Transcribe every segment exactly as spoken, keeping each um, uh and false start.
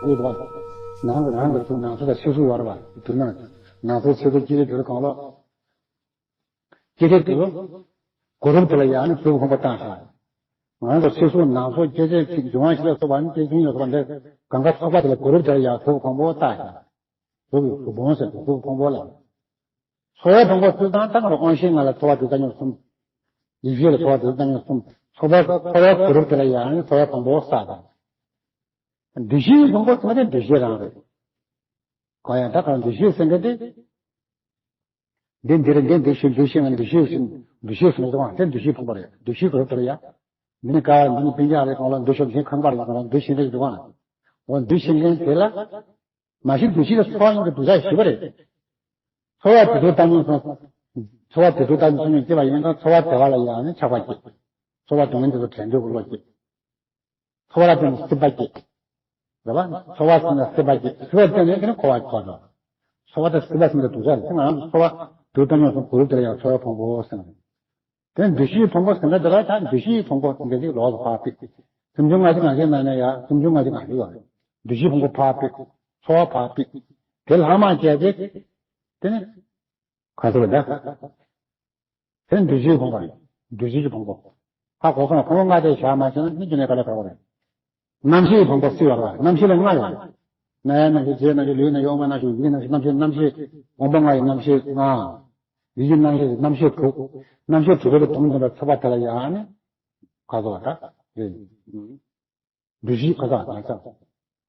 ཡོད་པ། ནང་གི་རང་གི་ཚུར་ནང་ཚུར་དང་ཕྱི་ཚུར་ཡོད་རེད་པ། དུ་ན་ནང་ཚུར་ཕྱི་ཚུར་སྐྱེ་དེ་དུ་གང་ལོ། སྐྱེ་དེ་དུ་གོ་རིམ་དེ་ལ་ཡང་ནི་གཟུགས་ཕུང་པོ་བཏང་ཤག་ང་ཚོ་ཕྱི་ཚུར་ནང་ཚུར་སྐྱེ་ཚེ་ཚིག་འབྱུང་བ་ཞིག་ལ་སོགས་པ་ནི་སྐྱེ་ཚུལ་ཡོད་པ་འདི་གང་ག་ཚོགས་པ་དེ་ལ་གོ་རིམ་དེ་ལ་ཡང་གཟུགས་ཕུང་པོ་བཏང་ཤག་གཟུགས་ཀྱི་གཟུགས་ཕུང་ཟེར་དུ་གཟུགས་ཕུང་པོ་ལ། ཚོར་བའི་ཕུང་པོ་ཚུལ་དང་ལྟ་བར་དབང་ཤེས་ལྔ་ལ་ཚོར་བ་དྲུག་བཏང་སྙོམས་གསུམ། ཡིད་ཤེས་ལ་ཚོར་བ་དྲུག་བཏང་སྙོམས་གསུམ། ཚོར་བ་ཚོར་བའི་གོ་རིམ་དེ་ལ་ཡང་ནི་ཚོར་བའི་ཕུང་པོ་བསགས་དང་། འདུ་ཤེས་ཕུང་པོ་ཚོར་བ་དེ་འདུ་ཤེས་རང་རེད། གང་ཡང་ད་གང་འདུ་ཤེས་ཟེར་མཁན་དེ། འདི་འདི་རེད་འདི་འདི་ཤེས་འདུ་ཤེས་ང་འདུ་ཤེས་ཟེར་འདུ་ཤེས་ཟེར་ནས་དེ་དེ་འདུ་ཤེས་ཕུང་པོ་རེད། འདུ་ཤེས་གོ་རིམ་དེ་ལ་ཡང་། འདི་ནི་ཀ་འདི་ནི་སྤུན་ཀྱག་རེད་གང་ལ་འདུ་ཤེས་འདི་ཁང་པ་རེད་གང་ལ་འདུ་ཤེས་འདི་འདུ་གང་ལ། འོ་འདུ་ཤེས་མཁན་དེ་ལ། མ་གཞི་འདུ་ཤེས་ལ་ཚོར་བ་ཡིན་གྱི་འདུ་བྱ་ཞེས་པ་རེད། ཚོར་བ་དེ་དུས་ལྟ་ཉིན་སོང་། ཚོར་བ་དེ་དུས་ལྟ་ཉིན་སོང་ཉིན་སྐྱེ་བ་ཡིན་ཙང་ཚོར་བ་དེ་བ་ལ་ཡང་ནི་ཆགས་པ་སྐྱེ། ཚོར་བ་དེ་ངན་དེ་ཚོ་དྲན་འདོད་ཀྱི་བློ་སྐྱེ། ཚོར་བ་ལ་བརྟེན་ནས་སྲིད་པ་སྐྱེ། རེད་པ། ཚོར་བ་ཟེར་ན་སྲིད་པ་སྐྱེ། སྲིད་པ་བརྟེན་ནས་དེ་ནི་འཁོར་བ་འཁོར་འགྲོ། ཚོར་བ་དང་སྲིད་པ་ཟེར་ན་དུ་ཆ་རེད། ང་རང་ཚོ་ཚོར་བ་དུ་ལྟ་ཉིན་སོང་གོ་རིམ་དེ་ལ་ཡང་ཚོར་བ་ཕུང་པོ་ཟེར་ན། དེ་འདུ་ཤེས་ཕུང་པོ་ཟེར་ན་འདི་ལ་ད་འདུ་ཤེས་ཕུང་པོ་ཟེར་མཁན་ཅིག་ལོགས་སུ་ཕར་ཕུད། སེམས་བྱུང་ལྔ་བཅུ་ང་བཞི་ནང་ནས་ཡང་སེམས་བྱུང་ལྔ་བཅུ་ང་བཞི་ཡོད་རེད། འདུ་ཤེས་ཕུང་པོ་ཕར་ཕུད། ཚོར་བ་ཕར་ཕུད། དེ་ལྷག་མ་བྱས་ཏེ། དེ་ནི། ག་ཚོད་ལ་ད། དེ་འདུ་ཤེས་ཕུང་པོ་རེད། འདུ་ཤེས་ཀྱི་ཕུང་པོ། ཧ་གོ་སོང་། ཕུང་པོ་ལྔ་དེ་བཞག་མ་ཤེས་ན་ནི་ཅི་ནས་ག་ལ་ག་བ་རེད། རྣམ་ཤེས་ཕུང་པོ་སྲིད་པ་རེད། རྣམ་ཤེས་ལ་ལྔ་ཡོད་རེད། རྣ་བའི་རྣམ་ཤེས། ལྕེའི་རྣམ་ཤེས། ལུས་རྣམ་ཤེས། དབང་པོའི་རྣམ་ཤེས། རྣམ་ཤེས། རྣམ་ཤེས་ཕུང་པོ་ལྔ་ཡི་རྣམ་ཤེས་ལྔ། ཡིད་ཀྱི་རྣམ་ཤེས་རྣམ་ཤེས་དྲུག་རྣམ་ཤེས་དྲུག་པོ་ལ་སྡོམ་ལྡན་པའི་ཚོགས་པ་དེ་ལ་ཡང་ནི། ག་ཚོད་ལ་ད། རེད། འདུ་ཤེས་ག་ཚོད་ལ་ད་ཚ།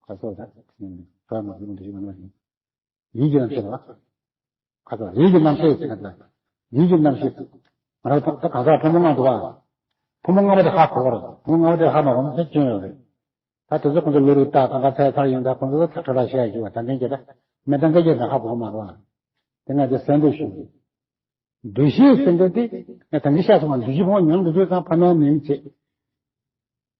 ག་ཚོད་ལ་ད། ཨུམ། ཚོར་བ་མ་བྱུང་འདུ་ཤེས་མ་ནུས། ཡིད་ཀྱི་རྣམ་ཤེས་ལ། ཁ་ཚ་ཡིད་ཀྱི་རྣམ་ཤེས་ཟེར་ན། ཡིད་ཀྱི་རྣམ་ཤེས། ང་རང་ད་གང་ཟག་ཕུང་པོ་ལྔ་འདུག་བ། ཕུང་པོ་ལྔ་པོ་དེ་ཧ་གོ་བ་རེད། ཕུང་པོ་ལྔ་པོ་དེ་ཧ་མ་གོ་ན་དེ་སྐྱོན་ཡོད་རེད། ད་དེ་ཚོ་ཁོང་ཚོ་བློ་རིག་ལྟ་གང་ག་ཚད་ཚར་ཡོང་ད་ཁོང་ཚོ་ད་ཁྲ་ཁྲ་བཤད་ཡོད་པ། ད་འདྲེན་བྱེད་ད་མེ་ད་འགའ་རྒྱས་ད་ཧ་གོ་མ་རེད་བ། དེ་ང་དེ་གསལ་འདེབས་ཞུ་གི། འདུ་ཤེས་ཟེར་འདུ་དེ་ང་ད་འདི་བཤད་སོང་བ། འདུ་ཤེས་ཕུང་པོ་ཉམས་འགྲོ་དུས་ཙང་ཕ་ནོར་མིང་བྱེད།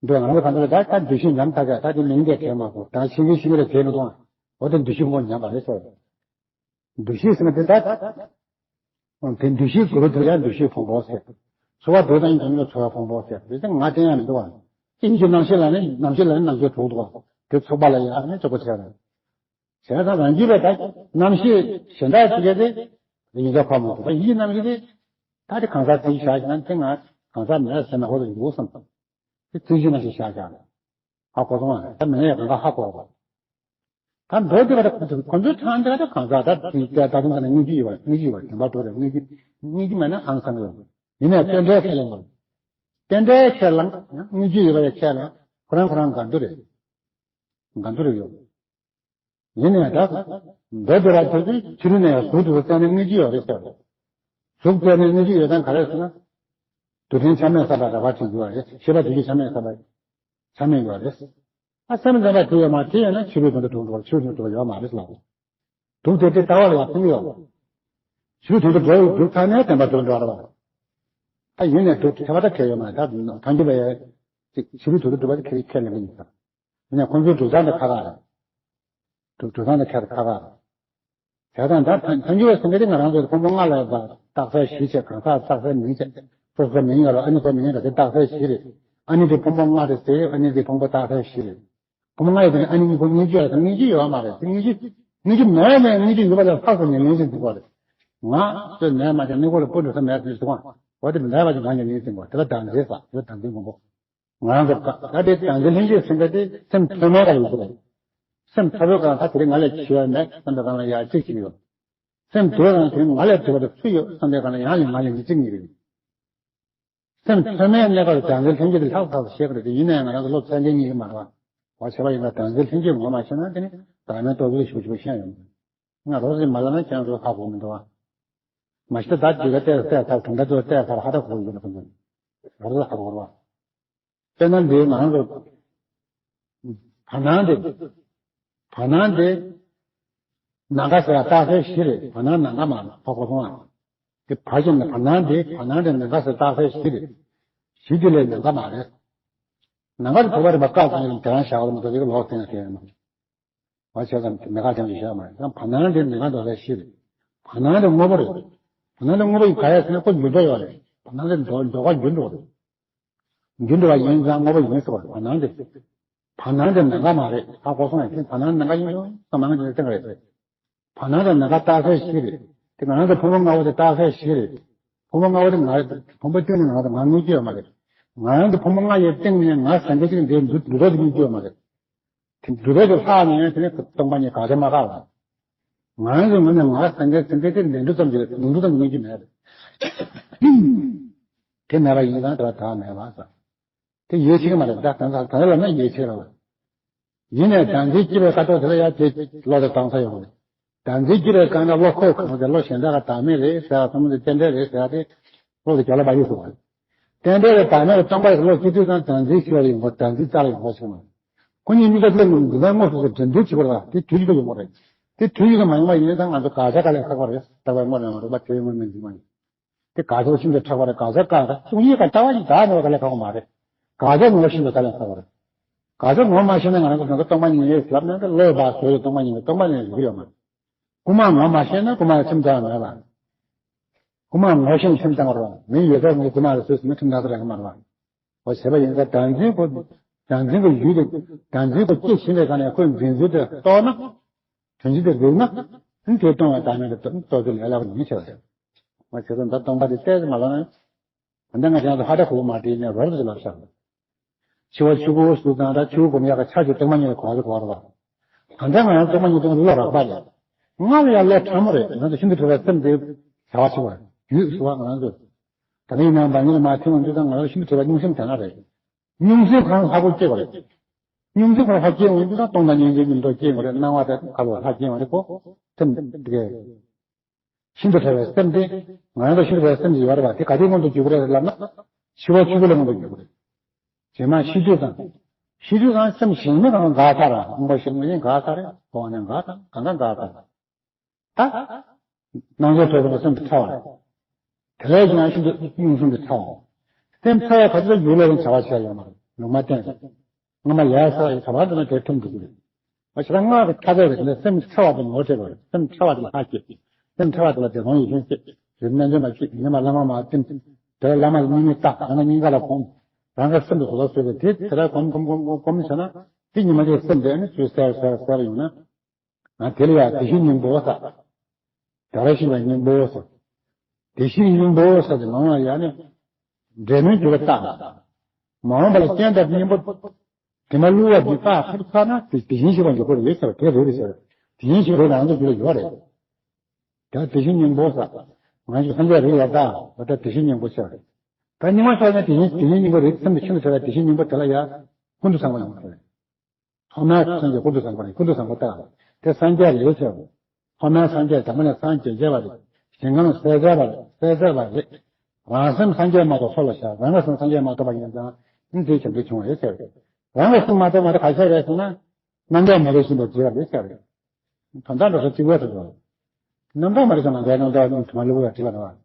འདུག་ང་ཚོ་གང་ལྟར་ད་ལྟ་འདུ་ཤེས་ཉམས་ཐག་ག་ད་དེ་མིང་དེ་གལ་མ་དགོས། ད་ཤེས་ཀྱི་ཤེས་ཀྱི་ལ་གལ་མི་གཏོང་། འོ་དེ་འདུ་ཤེས་ཕུང་པོ་ཉམས་པ་རེད་ཟེར། འདུ་ཤེས་ཟེར་ན་དེ་ད་དེ་འདུ་ཤེས་གུ་རུ་དེ་ཡང་འདུ་ཤེས་ཕུང་པོ་ཟེར། ཚོར་བ་དུ་དང་ཡིན་ན་ཚོར་བ་ཕུང་པོ་ཟེར། དེ་ཚེ་ང་དེ་ཡང་མི་འདུག་བ། ཅིང་གི་རྣམ་ཤེས་ལ་ནི་རྣམ་ཤེས་ལ་ནི་རྣམ་ཤེས་དྲུག་འདུག་བ། དེ་ཚོགས་པ་ལ་ཡང་ནི་གཅིག་པོ་བྱས་རེད། བྱས་ཙང་རང་རྒྱུད་པའི་ད་རྣམ་ཤེས་གཞན་དག་ཅིག་གི་དེ་ཡིན་ཙང་ཁོ་མི་འདུག་བ། ཡིད་རྣམ་ཤེས་དེ་ད་དེ་གང་ཟག་དེ་བཞག་ན་དེ་ང་གང་ཟག་མེད་ཟེར་ན་ཧོ་དུ་འདུག་བསམ། དེ་ཚིག་གཞི་ན་ཞིག་བཞག་བཞག་ལ། ཧ་གོ་སོང་ཨ། ད་མི་ཡ་གང་ག་ཧ་གོ་བ། ད་མདོ་སྡེ་པ་ད་ཁོ་ཚོ་ཁོ་ཚོའི་ཐང་འདི་ལ་ད་གང་ཟག་ད་དེ་ད་ད་དུང་ད་ནི་དངོས་རྒྱུ་ཡོད་པ། དངོས་རྒྱུ་ཡོད་པ་བདེན་པ་འགྲོ་རེད། དངོས་རྒྱུ་དངོས་རྒྱུ་མེད་ན་ཧང་སང་ཡོད། ཡིན་ནའི་རྟེན་འབྲེལ་ཁས་ལེན་དགོས། རྟེན་འབྲེལ་ཁས་ལེན་དངོས་རྒྱུ་ཡོད་པ་ཡ་ཁས་ལེན་ཁོ་རང་ཁོ་རང་འགལ་འདུ་རེད། འགལ་འདུ་རེད་ཡོད། ཡིན་ནའི་ད། མདོ་སྡེ་པ་ཚོས་ཕྱི་རོལ་ནས་ཡང་གཟུགས་དེ་ཚོ་བཙལ་ནས་དངོས་རྒྱུ་ཡོད་རེད་ཟེར། གཟུགས་བཙལ་ནས་དངོས་རྒྱུ་ཡོད་སྟངས་ག་རེ་ཟེར་ན། རྡུལ་ཕྲན་ཆ་མེད་བསམ་པ་རགས་པ་ཅིག་ཡོད་རེད། ཤེས་པ་རྡུལ་གྱི་ཆ་མེད་བསམ་པ་ཆ་མེད་ཡོད་རེད། ཨ་སེམས་བདེན་པ་དེ་ཡོད་མ་དེ་ཡོད་ན་ཕྱི་རོལ་དོན་དུ་གྲུབ་འགྲོ་བ། ཕྱི་རོལ་དོན་དུ་གྲུབ་པ་ཡོད་མ་རེད་ལབ། དུག་དེ་དེ་ལྟ་བ་ལ་ཡང་ཕན་གྱི་ཡོད། ཕྱི་རོལ་དོན་དུ་འགྲོ་འགྲུབ་ཚར་ནས་བདེན་པ་དོན་འགྲོ་བ་རེད་བ། ད་ཡིན་ནའི་དུག་དེ་ཐེ་བ་ད་ཁྱེར་ཡོད་མ་རེད། ད་ཐང་རྒྱུ་བ་ཡ་ཅིག་ཕྱི་རོལ་དོན་དུ་གྲུབ་པ་དེ་ཁས་ཁས་ལེན་གྱི་ཡིན་ས། ཡིན་ནའི་ཁོང་ཚོའི་སྒྲུབ་སྟངས་དེ་ཁག་ཁག་རེད། སྒྲུབ་སྒྲུབ་སྟངས་དེ་ཁག་ཁག་རེད། བྱས་ཙང་ད་ཐང་ཐང་རྒྱུ་བ་ཟེར་མཁན་དེ་ང་རང་ཚོའི་ཕུང་པོ་ལྔ་ལ་ཡོད་པ་རྟགས་གསལ་བཞི་བྱས། གང་ཟག་རྟགས་གསལ་མིང་བྱས། སོ་སོ་མིང་ཡོད་རེད། ཨ་ནི་སོ་མིང་ཡོད་རེད། དེ་རྟགས་གསལ་བཞི་རེད། ཨ་ནི་དེ་ཕུང་པོ་ལྔ་རེད་ཟེར། ཨ་ནི་དེ་ཕུང་པོ་རྟགས་གསལ་བཞི་རེད། ཕུང་པོ་ལྔ་ཡོད་དེ་ཨ་ནི་དངོས་པོ་དངོས་རྒྱུ་ཡོད་དང་དངོས་རྒྱུ་ཡོད་མ་རེད། དེ་དངོས་རྒྱུ་དངོས་རྒྱུ་མེད་ནས་དངོས་རྒྱུ་ཡོད་པ་ལ་ལྷག་ཙམ་ནས་ལན་ཅིག་འདུག་པ་རེད། ང་ཚོས་མེད་མ་ཀྱང་གནས་སྐབས་ལ་སྤོ་འགྲོ་ས་མེད་ཟེར་འདུག་པ། འོ་དེ་མེད་པ་ཅིག་ང་ཡང་ལན་ཅིག་འདུག་པ། དེ་ལ་བདག་འཛིན་ཟེར། དེ་ལ་བདག་འཛིན་མང་པོ། ང་རང་ཚོ་ད་ལྟའི་བདག་འཛིན་ལྷན་སྐྱེས་ཟེར་མཁན་དེ་སེམས་ཐོག་མའི་ལ་ཡོད་པ་རེད། སེམས་ཐོག་མའི་སྒང་ད་དེ་རིང་ང་ལས་ཆེ་བ་མེད་བསམ་པའི་སྒང་ལ་ཡང་གཅིག་ཅིག་ཡོད། སེམས་དེའི་སྒང་དེ་རིང་ང་ལས་དེ་བ་དེ་སུ་ཡོད་བསམ་པའི་སྒང་ལ་ཡང་ལས་ང་ལས་མི་གཅིག་གཉིས་རེད། སེམས་ཐོག་མའི་གནས་སྐབས་ལ་བདག་འཛིན་ལྷན་སྐྱེས་དེ་ལྷག་ལྷག་ཏུ་ཤེས་ཀྱི་རེད་དེ། ཡིན་ན་ཡང་ང་རང་ཚོ་སློབ་ཚན་ཆེན་གཉིས་ཀྱི་མ་རེད་བ། བ་བྱས་པ་ཡིན་ན་བདག་འཛིན་ལྷན་སྐྱེས་ངོ་མ་ཤེས་ན་དེ་ནི་བདག་མེད་རྟོགས་ཚུལ་ཞེ་པོ་ཞེ་པོ་ཤེས་ཡོང་། ང་རོ་ཟེར་མ་ལབ་ན་ཁྱེད་རང་ཚོ་ཧ་གོ་མི་འདུག་བ། མ་གཞི་ད་བདག་འཛིན་ལ་བལྟས་བལྟས་ཚར། དོན་དག་ཚོ་བལྟས་ཚར། ཧ་ད་གོ་ཡོད་ལ་ཁོ་ཚོ་རོ་ཧ་གོ་རོ་བ། དཔེར་ན་འདི་ང་རང་ཚོ་བར་སྣང་དེ། བར་སྣང་དེ་ནམ་མཁའ་ཟེར་བ་རྟགས་གསལ་བཞི་རེད། བར་སྣང་ནམ་མཁའ་མ་ཧ་གོ་སོང་ཨ། དེ་བར་གྱི་ནི་བར་སྣང་དེ། བར་སྣང་དེ་ནམ་མཁའ་ཟེར་རྟགས་གསལ་བཞི་རེད། བཞི་དེ་ལས་ནམ་མཁའ་མ་རེད། ནམ་མཁའ་དེ་དོགས་པ་རེད་པ། བཀག་ཙམ་ཡང་དེ་རང་བཞག་པ་མི་འདུག་དེ་གི་ལོག་ཟེར་ན་དེ་ཡང་མ་རེད། བ་བྱས་ཙང་མེད་དགག་ཅན་གྱི་བཞག་མ་རེད། ཡང་བར་སྣང་དེ་མེད་དགག་འདོད་ལས་ཤེས་རེད། བར་སྣང་དེ་དངོས་པོ་རེད། བར་སྣང་དེ་དངོས་པོ་ཡིན་ག་ཡ་ཟེར་ན་ཁོ་འགྱུར་ལྡོག་ཡོད་རེད། བར་སྣང་དེ་འགྱུར་ལྡོག་འགྱུར་འགྲོ་རེད། འགྱུར་འགྲོ་བ་ཡིན་ཙང་དངོས་པོ་ཡིན་ཟེར་བ་རེད། བར་སྣང་དེ། བར་སྣང་དེ་ནམ་མཁའ་མ་རེད། ཧ་གོ་སོང་ཡ། དེ་བར་སྣང་ནམ་མཁའ་ཡིན་ཙང་མང་ཆེ་བ་སྟེང་རེད། བར་སྣང་དང་ནམ་མཁའ་རྟགས་གསལ་བཞི་རེད། དེ་ང་རང་ཚོ་ཕོ་མོ་ལྔ་པོ་དེ་རྟགས་གསལ་བཞི་རེད། ཕོ་མོ་ལྔ་པོ་དེ་ང་ཕོ་མོ་སྟེང་ནས་ང་ཚོ་ང་དངོས་སྐྱེ་ཡོད་མ་རེད། ང་རང་ཚོ་ཕོ་མོ་ལྔ་ཡི་སྟེང་ནས་ང་སངས་རྒྱས་གཅིག་འདིར་འདུ་འདུ་རོགས་དེ་དངོས་སྐྱེ་ཡོད་མ་རེད། དེ་འདུ་རོགས་དེ་ལྷག་ནས་དེ་ནས་སྟོང་པ་ཉིད་དགག་བྱ་མ་དགག་ལ། ང་རང་ཚོའི་ངོས་ནས་ང་སངས་རྒྱས་སེམས་དཔའི་དེ་ལན་གྲུ་ཙམ་ཞིག་རེད། ལན་གྲུ་ཙམ་དངོས་སྐྱེ་མེད་རེད། དེ་མེད་པ་ཡིན་ཙང་དེ་ལ་བདག་མེད་པ་ཟེར། དེ་ཡིད་ཆེས་ཀྱི་མ་རེད། ད་གང་ཟག་གང་ལ་ན་ཡིད་ཆེས་རེད་བ། ཡིན་ནའི་བདག་འཛིན་སྐྱེ་བའི་ཁ་ཐོག་དེ་ལ་ཡང་དེ་བློ་དེ་གཏོང་ས་ཡོང་གི་རེད། བདག་འཛིན་སྐྱེ་བའི་སྐབས་ན་བློ་ཁོག་གང་དེ་བློ་གཞན་དག་ག་བདག་མེད་རེད་ཟེར་བ་ཚང་མ་དེ་རྟེན་འབྲེལ་རེད་ཟེར་བ་དེ་བློ་དེ་རྒྱ་ལ་བ་ཡིག་སུ་བ། རྟེན་འབྲེལ་རེད་བདག་མེད་རེད་སྟོང་པ་ཡི་བློ་སྐྱེ་དུས་ཙང་བདག་འཛིན་སྐྱེ་བ་ཡོང་གི་རེད། བདག་འཛིན་རྩ་ལ་ཡོང་གི་རེད་ཟེར་མ། ཁོ་གཉིས་གཉིས་ཀ་ལས་མི་འདུག་ན་དངོས་སུ་དེ་འབྲེལ་འདུ་བྱེད་པ་རེད་བ། དེ་དུས་གཅིག་ཏུ་ཡོང་གི་རེད། དེ་དུས་གཅིག་ཏུ་མ་ཡོང་བ་ཡིན་ན་ད་ང་ཚོ་དགག་བྱ་དཀའ་ལས་ཁག་པ་རེད། ལྟ་བའི་དངོས་ལ་མ་རིག་པ་དེའི་དངོས་མིན་འཛིན་མ་ཡིན། དེ་དགག་བྱ་ཤིན་ཏུ་ཕྲ་བ་རེད། དགག་བྱ་དཀའ་རེད། གསུང་ཡིག་ག་ལྟ་བ་ཡིན་དགག་ནས་བ་ག་ལས་ཁག་པ་མ་རེད། དགག་བྱ་ངོ་བོ་ཤིན་ཏུ་དཀའ་ལས་ཁག་པ་རེད། དགག་བྱ་ངོ་བོ་མ་ཤེས་ན་ང་རང་ཚོ་ད་སྟོང་པ་ཉིད་ཡོད་ལབ་ན་ད་བློས་བ་བཟོས་ཡོད་སྟོང་པ་ཉིད་ཡོད་སྟོང་པ་ཉིད་ཡོད་ཡོད་མ་རེད། རྐུ་མ་ངོ་བོ་མ་ཤེས་ན་རྐུ་མ་ལ་སེམས་ཙམ་མེད་ལ། རྐུ་མ་ངོ་ཤེས་ན་སེམས་ཙམ་རོ་མི་ཡོད་ཚད་ངས་རྐུ་མ་ལ་བཟོས་ཟིན་ན་ཁྲིམས་ཐག་ཚ་རག་གི་མ་རེད་བ། འོ་བྱས་པ་ཡིན་ཙང་བདག་འཛིན་གོ། བདག་འཛིན་གོ་ཡུལ་དེ། བདག་འཛིན་གོ་སྐྱེ་བཞིན་པའི་སྒང་ནས་ཁོའི་འཛིན་ཚུལ་དེ་རྟོགས་ན། དོན་སྤྱི་དེ་རིག་ན། ཨ་ནི་དེ་སྟོང་པ་བདག་མེད་དུ་རྟོགས་ཚུལ་ལས་སླ་པོ་ཡིན་ཟེར་བ་རེད། འོ་བྱས་ཙང་ད་སྟོང་པ་དེ་བལྟས་ཙམ་མ་ལོག་ན། ད་ལྟ་ང་ཅག་ཚོ་ཧ་ད་གོ་མ་བྲིས་ནས་རོར་དུ་ལབ་ཤག་འཆི་བ་ཆོས་སྐུ་ཟེར་དང་ད་ཆོས་སྐུ་སྒོམ་ཡག་གི་ཆ་ཞིག་སྟོང་པ་ཉིད་ལ་གོ་བ་ཞིག་གོ་བ་རེད་བ། ད་ལྟ་ང་རང་སྟོང་པ་ཉིད་སྟེང་བློ་རག་པ་རེད། ང་ལ་ཡང་བློ་ཕྲ་མོ་རེད། ང་ཚོ་ཤིན་ཏུ་ཕྲ་བའི་སེམས་དེ་བྱ་བ་ཞིག་བ་རྒྱུད་ཟེར་བ་ང་རང་ཚོ། ད་ལྟ་ཡིན་ནའང་མ་ཐེངས་འོང་དུས་ད་ང་རང་ཤིན་ཏུ་ཕྲ་བའི་སྙུང་སེམས་དེ་ན་རེད། སྙུང་སེམས་གང་ལྷག་པོ་སྐྱེ་བ་རེད། སྙུང་སེམས་གང་ལྷག་སྐྱེ་འོང་དུས་ད་སྟོང་དང་སྙིང་རྗེ་གཉིས་ཐོག་སྐྱེ་འོང་རེད། སྣང་བ་དེ་ཁ་ལོ་ལྷག་སྐྱེ་འོང་རེད་ཁོ། སེམས་དེ་གས། ཤིན་ཏུ་ཕྲ་བའི་སེམས་དེ། ང་རང་ཚོ་ཤིན་ཏུ་ཕྲ་བའི་སེམས་ཅིག་ཡོད་རེད་བ། དེ་ག་དུས་མངོན་དུ་གྱུར་གི་རེད་ལབ་ན། འཆི་བ་ཆོས་སྐུ་ལ་མངོན་དུ་གྱུར་གི་རེད། རྗེས་མ་ཤི་དུས་དང་། ཤི་དུས་དང་སེམས་ཞིང་ནི་གང་འགག་ཚར་ར། དབང་པོ་ཞིག་ནི་འགག་ཚར་རེད། གོང་ནས་འགག་ཚར། གང་ག་འགག་ཚར། ད། སྣང་ཚུལ་ཐོས་པ་སེམས་དེ་ཕྲ་བ་རེད། དེ་ལས་ཀྱང་ཤིན་ཏུ་སྙུང་གསུམ་དེ་ཕྲ་བ་རེད། སེམས་ཕྲ་བའི་ཁ་ཐུག་ལ་ཡུལ་ལས་ཀྱང་བྱ་བ་བྱས་ཡོད་མ་རེད། ལུང་མ་བསྟན་ཟེར། སྔ་མ་ཡར་ས་ཡི་ག་བར་དུ་ན་དེར་ཐུམ་དུ་གྱུར། བ་ཞེ་ལ་སྔགས་ཀྱི་ཐ་ཚད་རེད། འདི་སེམས་ཁྲ་བ་དེ་ངོ་སྤྲད་པ་རེད། སེམས་ཁྲ་བ་དེ་ལ་ཧ་སྐྱེ། སེམས་ཁྲ་བ་དེ་ལ་བདེ་སྟོང་ཡེ་ཤེས་སྐྱེ། རིག་རྣལ་འབྱོར་མ་སྐྱེ། ཉི་མ་བླ་མ་མ་བསྟེན། དེ་ལ་བླ་མ་ལ་སྙིང་ནས་བལྟ། ཡང་ན་སྙིང་ག་ལ་གོམས། རང་གི་སེམས་དེ་གོ་ལོག་བཟོས་པས་དེ་དེ་ལ་གོམས་གོམས་གོམས་གོམས་གོམས་བྱས་ན། དེ་ཉི་མ་དེ་སེམས་དེ་ནི་ཚུར་གསལ་གསལ་གསལ་ཡོང་ན། ང་དེ་ལ་ཡ་དེ་བཞིན་སྙིང་པོ་ཟེར། དེ་ར་ཤི་བའི་སྙིང་པོ་ཟེར། དེ་བཞིན་སྙིང་པོ་ཟེར་དེ་མང་བ་ཡ་ནི། འབྲས་མིན་གྱུར་པ་ལྟ། མ་འོངས་པ་ལ་རྐྱེན་དང་སྙིང་པོ། དེ་མ་བསླུ་བ་འདི་དག་ཐུབ་ཚར་ན་དེ་དེ་བཞིན་གཤེགས་པ་མགྱོགས་པོ་རེད་ཟེར་བ་དེ་རེད་ཟེར། དེ་བཞིན་གཤེགས་པ་ང་ཚོ་རྒྱུད་ལ་ཡོད་རེད། ད་དེ་བཞིན་སྙིང་པོ་ཟེར། ང་ཚོ་སངས་རྒྱས་རེད་ཡ་ད་བ་ད་དེ་བཞིན་སྙིང་པོ་ཟེར་བ་རེད། ད་སྙིང་པོ་ཟེར་ན་དེ་བཞིན་དེ་བཞིན་སྙིང་པོ་རེད། སེམས་དེ་ཤིན་ཏུ་ཕྲ་བའི་དེ་བཞིན་སྙིང་པོ་དེ་ལ་ཡ་ཀུན་ཏུ་བཟང་པོ་ཡོང་གི་རེད། ཐོག་མའི་སངས་རྒྱས་ཀུན་ཏུ་བཟང་པོ་རེད། ཀུན་ཏུ་བཟང་པོ་ལྟ་བ་དེ་སངས་རྒྱས་རེད་ཟེར་བ། ཐོག་མའི་སངས་རྒྱས་དང་པོ་ནས་སངས་རྒྱས་བྱས་པ་རེད། ཞིང་ཁམས་གསལ་མཛད་པ་རེད། གསལ་མཛད་པ་རེད། རང་སེམས་སངས་རྒྱས་མ་གཏོགས་ཚོར་བ་ཤར། རང་གི་སེམས་སངས་རྒྱས་མ་གཏོགས་པ་ཡིན་ཙང་ཨིན་ཚེ་བྱམས་བརྩེ་བྱུང་བ་རེད་ཟེར་བ་རེད། རང་གི་སེམས་མ་གཏོགས་མ་གཏོགས་ག་ཤར་རེད་ཟེར་ན། རྣམ་དག་མ་རིག་བཞིན་དུ་བརྗོད་པ་རེད་ཟེར་བ་རེད། དོན་དག་འགྲོ་ས་གཅིག་པ་དེ་རེད། རྣམ་དག་མ་རིག་ཟེར་ན་འགལ་རྣམ་དག་ཉིད་དུ་མ་ལུས་པ་བྲིས་པ་རེད་བ།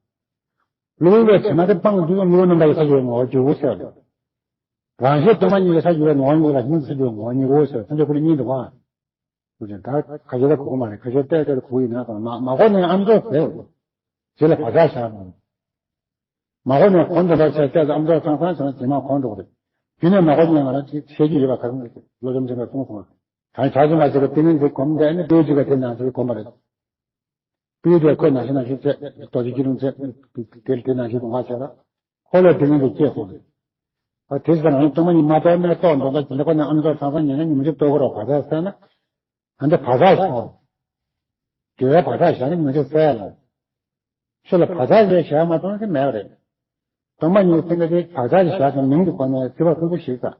གློ་བུར་བའི་དྲི་མ་དེ་སྤངས་དུས་གློ་བུར་རྣམ་དག་གི་ས་བཅུ་པའི་ངོ་བོར་འགྱུར་ཟེར་བ་རེད། རང་ཆས་སྟོང་པ་ཉིད་ཀྱི་ས་བཅུ་པའི་ངོ་བོ་ཉིད་ལ་སྙིང་ས་བཅུ་པའི་ངོ་བོ་ཉིད་གོ་ཟེར་བ་སངས་རྒྱས་ཀུན་ལས་སྙིང་དུ་བ། ཟེར་ད་ཁ་ཤས་ལ་གོ་གི་མ་རེད། ཁ་ཤས་བལྟས་བལྟས་གོ་ཡིན་ན་དང་མ་མ་གོ་ནས་ཨམ་ཅོག་ཟེར། རྗེས་ལ་བག་ཆགས་བཞག་དང་། མ་གོ་ནས་གོ་འདོད་པ་བྱས་བལྟས་ཨམ་ཅོག་ཚང་ཚང་བྱས་ན་རྗེས་མ་གོ་འགྲོ་གི་རེད། དེ་ནས་མ་གོ་ཉན་ང་རང་ཅིག་བཤད་རྒྱུ་ཡོད་པ་ག་རེ་བློ་སྦྱོང་ཆེན་པོས་གསུངས་སོང་བ། གང་གྲགས་ཆེན་པ་ཞིག་གིས་དེ་ནས་འདི་གོམས་བསྡད་ནས་ལྟོས་ཅིག་ག་དེ་ནང་ཚུལ་གོམས་པ་རེད། སྤུས་དེ་ཁོས་ནང་བཞིན་ནང་བཞིན་བྱས་རྡོ་རྗེ་སྐྱིལ་ཀྲུང་བྱས་དེ་དེ་ནང་བཞིན་དུ་མ་བྱས་ལ། ཁོ་ལ་དེ་ནས་འདི་སྐྱེས་སོང་རེད། ཨ་དེ་ཟེར་ང་སྟོང་པ་ཉིད་མ་རྟོགས་ནས་རྟོགས་འགྲོ་ད་དེ་འདྲ་ཁོ་ནས་ཨམ་ཅོག་ཚང་ཚང་ཉན་ན་ཉིན་མོ་གཅིག་ལྟོས་གི་རོགས་བག་ཆགས་སད་ན། ཨ་འདི་བག་ཆགས་ཤོར། དགེ་བའི་བག་ཆགས་བཞག་ན་ཉིན་མོ་གཅིག་སད་ལ། ཤོ་ལ་བག་ཆགས་ཞེས་བཞག་མ་གཏོང་ན་དེ་མེད་པ་རེད། སྟོང་པ་ཉིད་སེམས་ཀྱི་བག་ཆགས་ཞེས་བཞག་ཀྱང་མིང་གི་སྒོ་ནས་སྲིད་པ་ཕུང་པོ་ཞིག་ཙམ།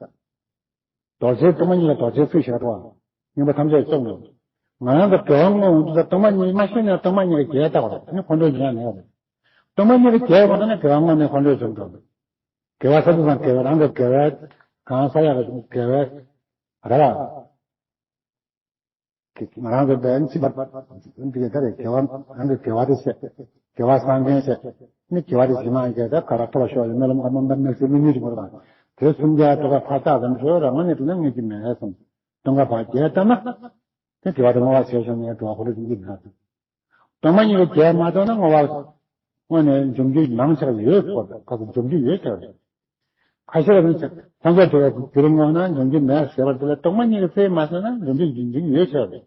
རྡོ་རྗེ་སྟོང་པ་ཉིད་ལ་རྡོ་རྗེའི་ཚུལ་བཞག་པ། མངོན་པ་ཐམས་ཅད་སྐྱོང་ངོ་། ང་རང་གི་དགེ་བ་བསྔོ་འོང་དུས་སྟོང་པ་ཉིད་མ་ཤེས་ན་སྟོང་པ་ཉིད་ཀྱི་དགེ་བ་བཏགས་པ་རེད། ཨ་ནི་ཁོང་ཁྲོ་ཉེ་བ་མེད་པ་རེད། སྟོང་པ་ཉིད་ཀྱི་དགེ་བ་དགོས་ན་དགེ་བ་བསྔོ་ནས་ཁོང་ཁྲོ་བྱུང་འགྲོ། དགེ་བ་ས་དུ་དང་དགེ་བ་རང་གི་དགེ་བ། གང་ས་ཡག་གི་དགེ་བ། ར་ར། ང་རང་གི་བན་ཚིག་པར་འདི་ག་རེ་དགེ་བ་རང་གི་དགེ་བ་དེ་བྱས། དགེ་བ་བསམ་གཏན་བྱས། ནི་དགེ་བ་དེ་ཇི་མ་ཡིན་གྱི་ད་ག་ར་ཐོབ་པ་ཤོག་ཡོད་མེད་ལ་མ་མ་མ་མ་ཚེ་མི་མི་རིག་པར་དང་། དེ་གསུམ་རྒྱ་དོ་ག་ཕ་ཏག་དང་འཕྲོ་རང་ངོ་ནས་དུ་ན་ངེས་ཀྱི་མེད་གསུངས། སྟོང་ཁ་བ་རྒྱལ་ལྟར་ན། དེ་དགེ་བ་དེ་བསྔོ་བ་བྱས་ཤོག་ངས་དགེ་བ་ཁོ་རེ་ཅན་གྱི་མེད་གསུངས། སྟོང་པ་ཉིད་ཀྱི་རྒྱལ་མ་ཐོབ་ན་བསྔོ་བ། དངོས་ནས་འཇོམས་རྒྱུ་མང་ཆེ་བ་ཡོད་སྐོར་དང་ཁ་སང་འཇོམས་རྒྱུ་ཡོད་ཟེར་བ་རེད། ཁ་ཤས་ལ་ནི་སངས་རྒྱས་བྱ་བའི་དུས་རིང་ངོ་ན་འབྱུང་འགྱུར་མེད་ཟེར་བ་དེ་ལ་སྟོང་པ་ཉིད་ཀྱི་ཚེ་མ་ཟིན་ན་འབྱུང་འགྱུར་འབྱུང་འགྱུར་ཡོད་ཟེར་བ་རེད།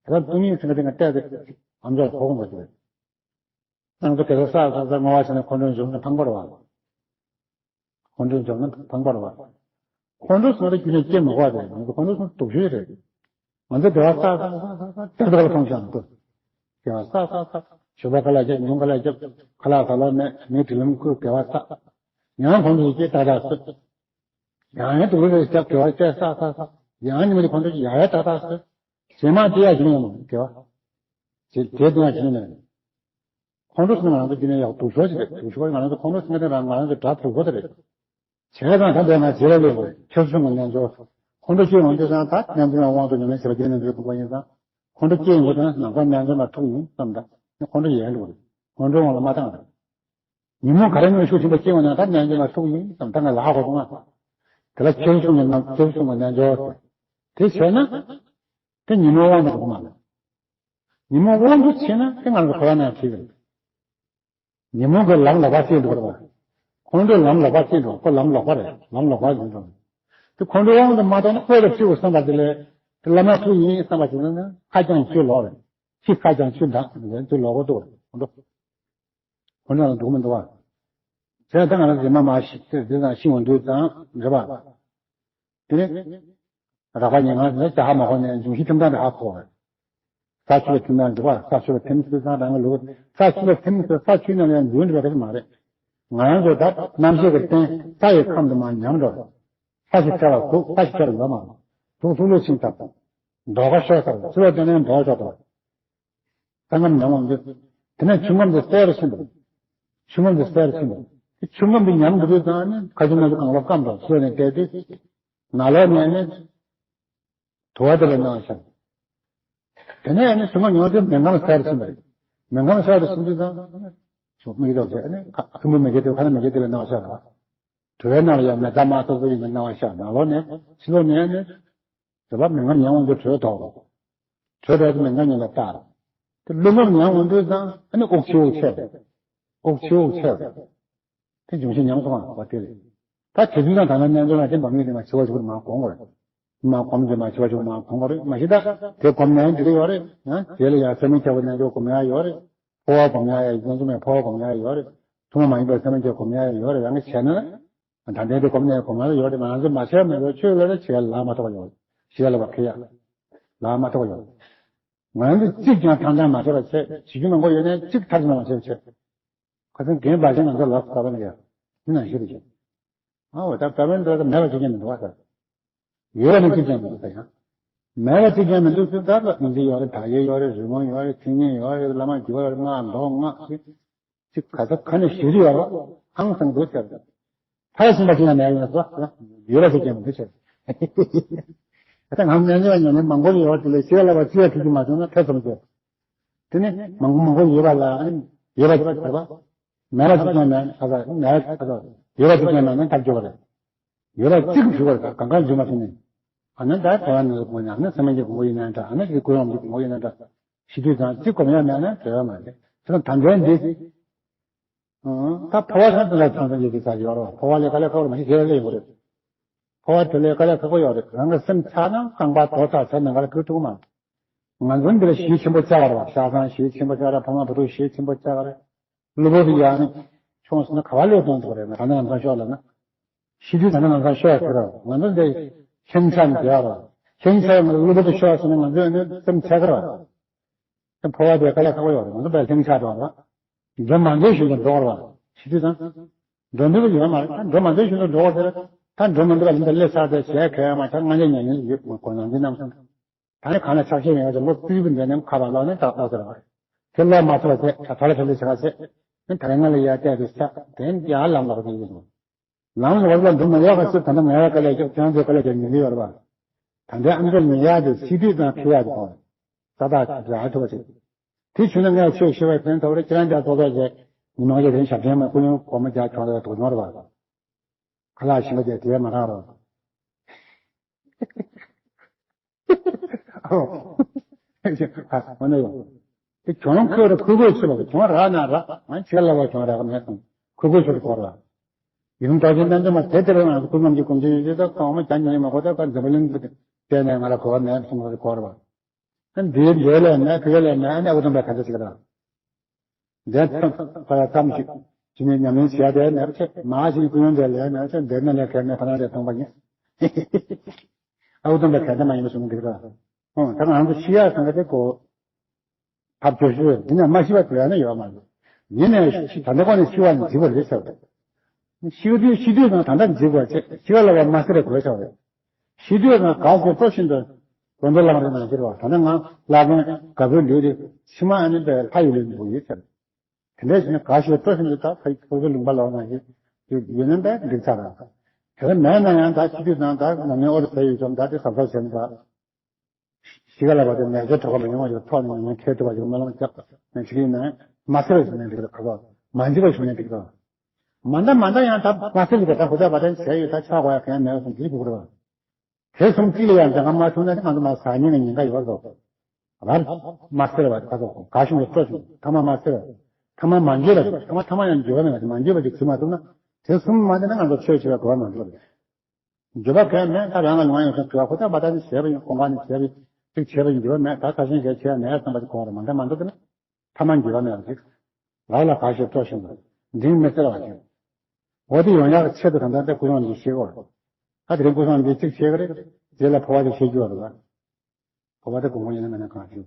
དེ་ལ་སྟོང་ཉིད་ཟེར་བ་དེ་ང་བལྟས་ཏེ་ཨམ་ཅོག་གོ་གོ་མ་ཟེར། ང་ཚོ་དེ་ལ་ས་ས་ས་བསྔོ་བ་བྱས་ན་ཁོང་ཁྲོ་འབྱུང་ན་ཕངས་པ་རེད་བ། ཁོང་ཁྲོ་འབྱུང་ན་ཕངས་པ་རེད་བ། ཁོང་ཁྲོ་སོང་ན་རྒྱུ་ནས་སྐྱེ་མི་དགོས་རེད། ང་ཚོ་ཁོང་ཁྲོ་སོང་སྡུག་ཤོས་རེད། ང་ཚོ་དགེ་བ་བསགས་བསགས་བསགས་བསགས་བསགས་ཏག་ཏག་ལ་མཐོང་བཞག་འདུག་དགེ་བ་བསགས་བསགས་བསགས་ཞོགས་པ་ཁ་ལག་བརྒྱབ། ཉིན་གུང་ཁ་ལག་བརྒྱབ། ཁ་ལག་ཟ་ལོག་མེད། མིའི་དྲིན་ལན་ཁུར། དགེ་བ་བསགས། ཡང་ཁོང་ཁྲོ་སྐྱེ་ཏག་ཏག་སོང་། ཡང་ཡང་སྡུག་རུས་རེ་བརྒྱབ། དགེ་བ་བསགས་བསགས་བསགས་བསགས། ཡང་ཉི་མ་དེ་ཁོང་ཁྲོ་སྐྱེ་ཡག་ཡག་ཏག་ཏག་སོང་། རྗེས་མ་དེ་ཡང་བྱེད་ཡོང་མ་དགེ་བ། རྗེས་དེ་དེ་ཡང་བྱེད་ཡོང་མ། ཁོང་ཁྲོ་སོང་ན་ང་ཚོ་འདི་ནས་ཡག་སྡུག་ཤོས་ཅིག་རེད། སྡུག་ཤོས་ང་ཚོ་ཁོང་ཁྲོ་སོང་ན་རང་ང་རང་ཚོ་དགྲ་སྡུག་པོ་དེ་རེད། བྱས་ཙང་ད་འདས་ང་རྗེས་ལ་སླེབས་པ་རེད། ཁྱེར་སོང་གི་རྣལ་འབྱོར། ཁོང་ཁྲོ་སྐྱེ་ཡོང་དུས་ཙང་ད་རྣལ་འབྱོར་མའི་དབང་དུ་ཉོན་མོངས་ཞེས་པ་སྐྱེ་ནས་འདུག་པ་ཡིན་ཙང་། ཁོང་ཁྲོ་སྐྱེ་ཡོང་དུས་ཙང་ནམ་མཁའ་རྣལ་འབྱོར་མ་ཐུག་ཡིན་བསམ། ད་ཁོང་ཁྲོ་ཡལ་འགྲོ་རེད། ཁོང་ཁྲོའི་དབང་ལ་མ་བཏང་རེད། ཉོན་མོངས་ག་རེ་ཉོན་ཤུགས་ཆེན་པོ་སྐྱེ་ཡོང་ན་ད་རྣལ་འབྱོར་མ་ཐུག་ཡིན་བསམ། ད་ང་ལ་ཧ་གོ་སོང་ང་། དེ་ལ་ཁྱེར་སོང་གི་རྣལ་ཁྱེར་སོང་གི་རྣལ་འབྱོར་ཟེར། དེ་བྱས་ན། དེ་ཉོན་མོངས་དབང་དུ་འགྲོ་གི་མ་རེད། ཉོན་མོངས་དབང་དུ་ཕྱིན་ན་དེ་ང་ཚོ་འཁོར་བ་ནང་ཁྲིད་རེད། ཉོན་མོངས་ཀྱི་ལམ་ལོག་པ་སྐྱེས་འགྲོ་རེད་པ། ཁོང་ཁྲོའི་ལམ་ལོག་པ་སྐྱེས་འགྲོ། ཁོ་ལམ་ལོག་པ་རེད། ལམ་ལོག་པ་ཡིན་འགྲོ། དེ་ཁོང་ཁྲོའི་དབང་དུ་མ་གཏོང་ན་དཔེ་ལ་ཁྲིད་དགོས་བསམ་པ་དེ་ལས། དེ་བླ་མ་ཐུག་ཡིན་བསམ་པ་ཞིག་ན་ཁ་རྐྱང་ཆུ་ལོག་རེད། ཁྱི་ཁ་རྐྱང་ཆུ་འདྲ་རེད། དེ་ལོག་གོ་འདུག་རེད། ཁོང་ཁྲོ། ཁོང་ཁྲོ་ལ་འདུག་མི་འདུག་བ། བྱས་ད་ང་རང་རྗེས་མ་མ་ཤི་དེ་དེ་དང་ཤི་འོང་དུས་ཙང་རེད་པ། དེ་ནས། རགས་པ་ཉེ་ངང་ནས་ཇ་ཧ་མ་གོ་ནས་འབྱུང་བཞི་ཁྲིམས་ཐག་འདྲ་ཧ་གོ་བ། ས་ཆུ་ལ་ཐིམ་ན་འགྲིག་པ། ས་ཆུ་ལ་ཐིམ་ཚུལ་ཚང་རང་གི་ལུགས། ས་ཆུ་ལ་ཐིམ་ཚུལ་ས་ཆུའི་ནང་ལ་ཡང་འཛུལ་འགྲོ་བ་ག་ཚོད་མ་རེད། ང་རང་ཚོ་ད་རྣམ་ཤེས་ཀྱི་རྟེན་ས་ཡི་ཁམས་དུ་མར་ཉམས་འགྲོ། ས་ཞིག་ཐལ་བ་དུག་ས་ཞིག་ཐལ་བ་ཡོད་མ་རེད། དུག་ལྷུག་ལྷུག་ཕྱིན་ཐབས་དང་། མདོག་ཁ་ཤོར་ཐབས། ཚུལ་ལ་བརྟེན་ནས་མདོག་ཤོར་ཐབས། ས་ངམ་ཉམས་འོང་དུས། དེ་ནས་ཆུ་ངམ་དེ་གསལ་རུ་ཕྱིན་པ། ཆུ་ངམ་དེ་གསལ་རུ་ཕྱིན་པ། དེ་ཆུ་ངམ་དེ་ཉམས་འགྲོ་དུས་ཙང་ནི་ཁ་ཆུ་ནང་དུ་གང་ལ་སྐམ་དང་སོས་ནས་བསྡད་དུས། ནང་ལོགས་ནས་ནི། དུ་བ་དེ་ལ་སྣང་བ་ཤར། དེ་ནས་ནི་ཆུ་ངམ་ཉམས་དུས་མེ་ངམ་གསལ་རུ་ཕྱིན་པ་རེད། མེ་ངམ་གསལ་རུ་ཕྱིན་དུས་ཙང་། ཆུ་མིག་ཏོ་བྱས་ནི་ཁ་ཐུམ་བུ་མེ་སྐྱེས་དེ་ཁ་ན་མེ་སྐྱེས་དེ་ལ་སྣང་བ་ཤར་བ། དུ་བའི་ནང་ལ་ཡང་མེ་སྟག་དམར་ཏོག་ཏོ་ཡིན་པའི་སྣང་བ་ཤར། ནང་ལོགས་ནས་ཕྱི་ལོགས་ནས་ནི། དེ་ལ་མེ་ངམ་ཉམས་འོང་དུས་དྲོད་དོག་དྲོད་དོག་དེ་མེ་ངམ་ཉམས་ལ་བལྟ། དེ་རླུང་ངམ་ཉམས་འོང་དུས་ཙང་ཨ་ནི་དབུགས་ཆད་དབུགས་ཆད་རེད། དབུགས་ཆད་དབུགས་ཆད་རེད། དེ་འབྱུང་བཞི་ཉམས་སོང་བ་དེ་རེད། ད་དེ་དུས་ཙང་ད་ལྟ་རྣལ་འབྱོར་ལ་དེ་འབངས་མི་དེ་མ་འཆི་བ་ཞིག་མ་གོམས་དགོས་རེད། མ་གོམས་དེ་མ་འཆི་བ་ཞིག་མ་གོམས་དགོས་རེད། མ་གཞི་ད་དེ་གོམས་ནས་འགྲིག་གི་ཡོད་རེད། ཡང་དེ་ལ་ཡང་བསམ་ཡས་བྱ་བ་རྣལ་འབྱོར་གོམས་ཡ་ཡོད་རེད། འཕོ་བ་གོམས་ཡ་ཡ་ཡོད་ཚོད་མེད་འཕོ་བ་གོམས་ཡ་ཡོད་རེད། ཐུན་མོང་མ་ཡིན་པའི་བསམ་ཡས་བྱ་བ་གོམས་ཡ་ཡོད་རེད། རང་གིས་བྱས་ན། ད་ལྟའི་དེ་གོམས་ནས་གོམས་ཡ་ཡོད་རེད། ང་ཚོ་མ་བྱས་མེད་པའི་ཆོས་ལ་ལ་བྱས་ལ་མ་ཐོགས་ཡོད་རེད། བྱས་ལ་བ་ཁེ་ཡ། ལ་མ་ཐོགས་ཡོད་རེད། ང་ཚོ་གཅིག་ཀྱང་ཐང་ཐང་མ་བྱས་པ་བྱས། བྱེད་རྒྱུ་མང་པོ་ཡོད་ནའི་གཅིག་མཐར་ཕྱིན་མ་བྱས་པ་བྱས། ཁ་སང་རྒན་པ་ཞིག་ང་ཚོ་ལབ་སོང་། ད་བ་ནི་ཡ། འདི་ནང་བཞིན་རེད་ཤག་ཨ་འོ་ད་ད་བ་ནི་ད་མེད་པ་གཅིག་ཀྱང་མི་འདུག་བ་ད། ཡོད་པ་ནི་གཅིག་ཀྱང་མི་འདུག་ད་ཡང་། མེད་པ་གཅིག་ཀྱང་མི་འདུག་ཟེར། ད་ལ་ངན་ཚིག་ཡོད་རེད། བག་ཡོད་ཡོད་རེད། རི་མོ་ཡོད་རེད། མཚན་ཉིད་ཡོད་རེད། བླ་མ་རྒྱུད་པ་ཡོད་རེད། སྔགས་མདོ་སྔགས་ཅིག་ག་ས་ག་ནས་ཞུ་རྒྱུ་ཡོད་རེད། ཧང་སང་འདུག་ཟེར། ཐར་ཕྱིན་པ་ཅིག་ཡང་མེད་ཡོད་ཟེར། ཡོད་པ་ཅིག་ཀྱང་མི་འདུག་ཟེར། ད་ང་ཉན་ཉན་ཉན་ནས་མང་པོ་ཡོད་དེ་ལས་ཤེས་ལ་བ་ཅི་ཡ་ཐུག་གི་མ་བྱུང་ན་ཐེ་ཚོམ་ཟེར། དེ་ནི་མང་པོ་མང་པོ་ཡོད་པ་ལ་ཨ་ནི་ཡོད་པ་ཅིག་ཟེར་བ། མེད་པ་ཅིག་ཀྱང་མེད་ན་ཁ་ཚ། མེད་པ་ཁ་ཚ། ཡོད་པ་ཅིག་ཀྱང་མེད་ན་ཐབས་སྐྱོ་བ་རེད། ཡོད་པ་གཅིག་ཞུ་བར་གང་གང་འཇུ་མ་ཐུབ་ནས། ཨ་ནི་ད་ཐེ་ཝན་ནས་གོ་ཡ་ཨ་ནི་སེམས་ཅན་གྱི་གོ་ཡིན་ན་འདྲ། ཨ་ནི་ཀུན་སློང་གི་གོ་ཡིན་ན་འདྲ། ཤི་དུས་ཙང་གཅིག་གོམས་ཡ་མེད་ན་འབྲེལ་བ་མ་རེད། དེ་ད་ལྟའི་འདི། ད་འཕོ་བ་ཚང་ཚང་ལ་ཚང་ཚང་ཡོད་ཀྱི་ས་ཡོད་རེད། འཕོ་བ་ལས་དཀའ་ལས་ཁག་པོ་མ་ཤི་དེ་ལས་ཡོད་རེད། འཕོ་བ་དེ་ལས་དཀའ་ལས་ཁག་པོ་ཡོད་རེད། རང་གི་སེམས་ཆགས་ན་རྐང་པ་རྡོ་ཚ་ཚ་ནང་ལ་ཁུར་ཐུབ་མ་རེད། ང་ཚོ་འདི་ལ་གཞིས་ཆེན་པོ་ཆགས་པ་རེད་བ། ཤ་ཚང་གཞིས་ཆེན་པོ་ཆགས་རེད། ཕ་མ་བུ་ཕྲུག་གཞིས་ཆེན་པོ་ཆགས་རེད། གློ་བུར་དུ་ཡར་ནས་མཆོངས་སོང་ན་ག་བ་སླེབས་གཏོང་ཐུབ་རེད། ང་ད་ནང་ཚང་ཤོག་ལབ་ན། ཤི་དུས་ད་ནང་ཚང་ཤོག་ཟེར་རོ། ང་ཚོ་འདི་ལྷིང་འཇགས་མི་བྱེད་རོ། ལྷིང་འཇགས་ངང་གློ་བུར་དུ་ཤོག་ཟེར་ན་ང་ཚོས་འདི་སེམས་ཚད་ཀ་རོ། ཕོ་བ་དེ་དཀའ་ལས་ཁག་པོ་ཡོད་རེད། ང་ཚོ་བས་ལྷིང་འཇགས་འགྲོ་རོ། འགྲོ་མ་འདོད་བཞིན་དུ་འགྲོ་རོ། ཤི་དུས་ཙང་། འགྲོ་འདོད་པ་ཡོད་མ་རེད། ད་འགྲོ་མ་འདོད་བཞིན་དུ་འགྲོ་ཟེར། ད་འགྲོ་མ་འདོད་པ་ལ་འདི་སླེབས་ཚར་ཏེ་ཞལ་གས་མ་ཆག་ང་རྒྱལ་ཉམས་ཉམས་ཡོད་མ་གོ་ན་འདི་རྣམ་གསུམ། ད་ནི་གང་ལ་ཆགས་ཞེན་ཡོད་ཅེས་ལོ་རྩིས་པའི་འདོད་རྔམ་ཁ་བ་ལོག་ནས་ཏག་ཏག་ཟེར་བ་རེད། དེ་ལོག་མ་ཐུབ་པ་བྱས། ད་ལ་ཕེབས་ལས་བྱ་བ་བྱས། ནི་ད་རེས་ང་ལ་ཡར་བལྟས་ཏེ་ཆགས་དེ་ཡར་ལམ་ལོག་ནས་ཡིན་འདུག་ལམ་ལོག་ལ་འགྲོ་མ་ཡག་ག་ཚོད་ད་ལྟ་ང་ཡ་དཀའ་ལས་རྒྱབ་ཁྱེད་རང་ཚོའི་དཀའ་ལས་རྒྱབ་ཉན་གི་ཡོད་རེད་པ། ད་ལྟའི་ཨ་མཆོག་ཉན་ཡག་དེ་སི་ཏུས་དང་ཁེ་ཡག་དེ་གོ། ས་ཐག་རག་ཐུབ་པ་བྱེད། དེ་བྱུང་ན་ངས་ཆོས་ཞུ་བའི་ཕན་ཐོགས་རེད། ཁྱེད་རང་ཅག་ཏོག་ཙམ་བྱས་ཉི་མ་བརྒྱ་དེ་ཞབས་བརྟན་མ་སྐུ་ཡོན་གོང་མ་རྒྱག་ཆོག་རེད། དོགས་མྱོང་རེད་པ། ཁ་ལག་ཞིམ་པ་བྱས་དེ་མ་རག་རོགས། ཨོ། ཨ་ནི་ཡོང་། དེ་གྱོང་ཁོས་ར་ཁུར་དགོས་ཚུལ་ལ་གྱོང་རག་ན་རག་ང་ཆེ་ལ་བ་གྱོང་རག་མེད་སོང་ཁུར་དགོས་ཚུལ་སྐོར་ལ། ཡུམ་རྟོགས་ལྡན་རྣལ་འབྱོར་མ་དེ་ལྟར་ང་ཚོ་སྐུ་ཁམས་ཀྱི་དགོངས་འགྲེལ་ཡོད་ཚད་གང་མ་ཀྱང་ཉན་མ་གོ་ད་ག་འཛམ་བུ་གླིང་གི་དེ་ནས་ང་ལ་གོ་བ་མེད་གསུངས་པ་གོ་ར་བ། ཨ་འདིའི་འདོད་ལས་མེད་ཕི་ག་ལས་མེད་ཨ་ནི་ཨུ་དུམ་པའི་ག་འདྲ་ཞིག་ར། འདས་ཐམས་ཅད་ཀྱི་ཉམས་ལེན་བྱས་ཏེ་ནས་ཚེ་མ་ཞིག་ཀུན་ཡོན་དེ་ལས་ནས་ཚེ་འདས་ནས་ལས་གལ་མེད་ཕ་ན་རེ་གཏོང་པ་ཡིན། ཨ་ཁུ་སྟོན་པའི་གལ་ཏེ་མ་ཡིན་པ་གསུངས་འདུག་ད། ཨོ་ད་ང་ཚོ་ཤི་ཡག་སང་ག་དེ་གོ། ཐབས་སྐྱོ་ཤོས་ཡིན་ན་མ་ཤི་བ་དེ་ཡང་ན་ཡོད་མ་རེད། ཡིན་ནའི་ཤི་ད་ལྟ་ཁོ་ནས་ཤི་བ་ནི་འཇིགས་པ་རེད་ཟེར་བ་རེད། ཤི་དུས་ཤི་དུས་ཙང་ད་ལྟ་འཇིགས་པ་བྱེད་ཤི་བ་ལ་བ་མ་ཟེར་རེ་དགོས་ཟེར་བ་རེད། ཤི་དུས་ཙང་ག་ཟེར་སྤྲོ་བཞིན་དུ་དགོན་པ་ལམ་རེ་ནང་ཤི་རེ་བ་ད་ལྟ་ང་བླ་རྒན་དགའ་པོའི་ལུས་དེ་ཕྱི་མ་ཨ་ནི་པའི་ལྷ་ཡི་ལུས་འདུག་ཡོད་ཟེར། དེ་འདྲ་ཞིག་ནི་ག་ཞིག་སྤྲོ་བཞིན་དུ་ད་ཕ་ཡི་ཕུར་བུ་ལུང་པ་ལོག་ན་ཞིག་ཡོད་ན་པའི་འགྲིག་ཚར་ར། དེ་ལ་མེད་ན་ཡང་ད་ཤི་དུས་ཙང་ད་ནམ་ནས་ཨོ་རི་ས་ཡོད་ཙམ་ད་དེ་གཟབ་གཟབ་བྱས་ནས་ད། ཤི་ཁ་ལ་བ་དེ་ནད་ཀྱི་གྲོད་ཁོག་མི་ཡོང་བ་ཞིག་ཐོག་ནས་ཉིན་ཁའི་དུ་བ་ཞིག་སྨོན་ལམ་རྒྱབ་ནས་ཅིག་ཡིན་ན་མ་སེར་བ་ཞིག་ནས་འགྲིག་རེད་ཁ་ཁོག་མ་འཇིག་པ་ཞིག་ནས་འགྲིག་རེད། མ་འདའ་མ་འདའ་ཡང་ད་མ་སེར་བ་ད་ཧུ་ད་བ་དན་བྱས་ཡོད་ད་ཆ་གོ་ཡ་གན་མེད་སོང་འགྲིག་དགོས་རེད། དེ་གསུམ་གཅིག་ལ་ཡང་འཛིན་ཁ་མ་བྱུང་ན་ང་ཚོ་མ་ཟ་ཉིན་ནས་ཉིན་ཁ་ཡོད་རེད། རབ་མ་སེར་བ་ད་ཁོག་ག་བྱུང་བའི་སྤྲོ་བྱུང་ཐ་མ་མ་སེར་བ་ཐ་མ་མ་འགྱོད་པ་ཐ་མ་ཐ་མ་ཡང་འགྱོད་པ་མེད་པ་མ་འགྱོད་པ་ཅིག་བྱུང་མ་ཐུབ་ན་དེ་གསུམ་མ་འདི་ན་ང་ཚོ་ཆོས་བྱེད་པའི་གོ་བ་མ་འགྲོ་རེད། འགྱོད་པ་གང་མེད་ད་རང་ལ་ཡོང་བ་ཡོང་ས་དུས་ཁོ་ཐག་པ་ད་ནི་བྱས་པ་ཡིན་གོང་ཁ་ནས་བྱས་པ་ཡིན་ཅིག་བྱས་པ་ཡིན་འགྱོད་པ་མེད་ད་ད་ཤིང་གས་བྱས་མེད་བསམ་པ་ཅིག་གོ་བ་རེད་མ་འདྲ་མ་འདུག་ན་ཐ་མ་འགྱོད་པ་མེད་པ་ཅིག་ལག་ལ་ག་ཞིག་སྤྲོ་བཞིན་དུ་འབྲིང་མི་སེར་བ་ཅིག་འོ་དེ་ཡོང་ཡག་ཆེད་དུ་གང་ལྟར་དེ་སྐུ་གསུང་འདི་ཤེས་དགོས་རེད། ད་དེ་རིང་སྐུ་གསུང་འདི་གཅིག་བྱས་པ་རེད་རྗེས་ལ་འཕོ་བ་ཅིག་བྱེད་རྒྱུ་རེད་བ། འཕོ་བ་དེ་དགོངས་པ་ཡིན་ན་མེད་ན་གང་ཞིག་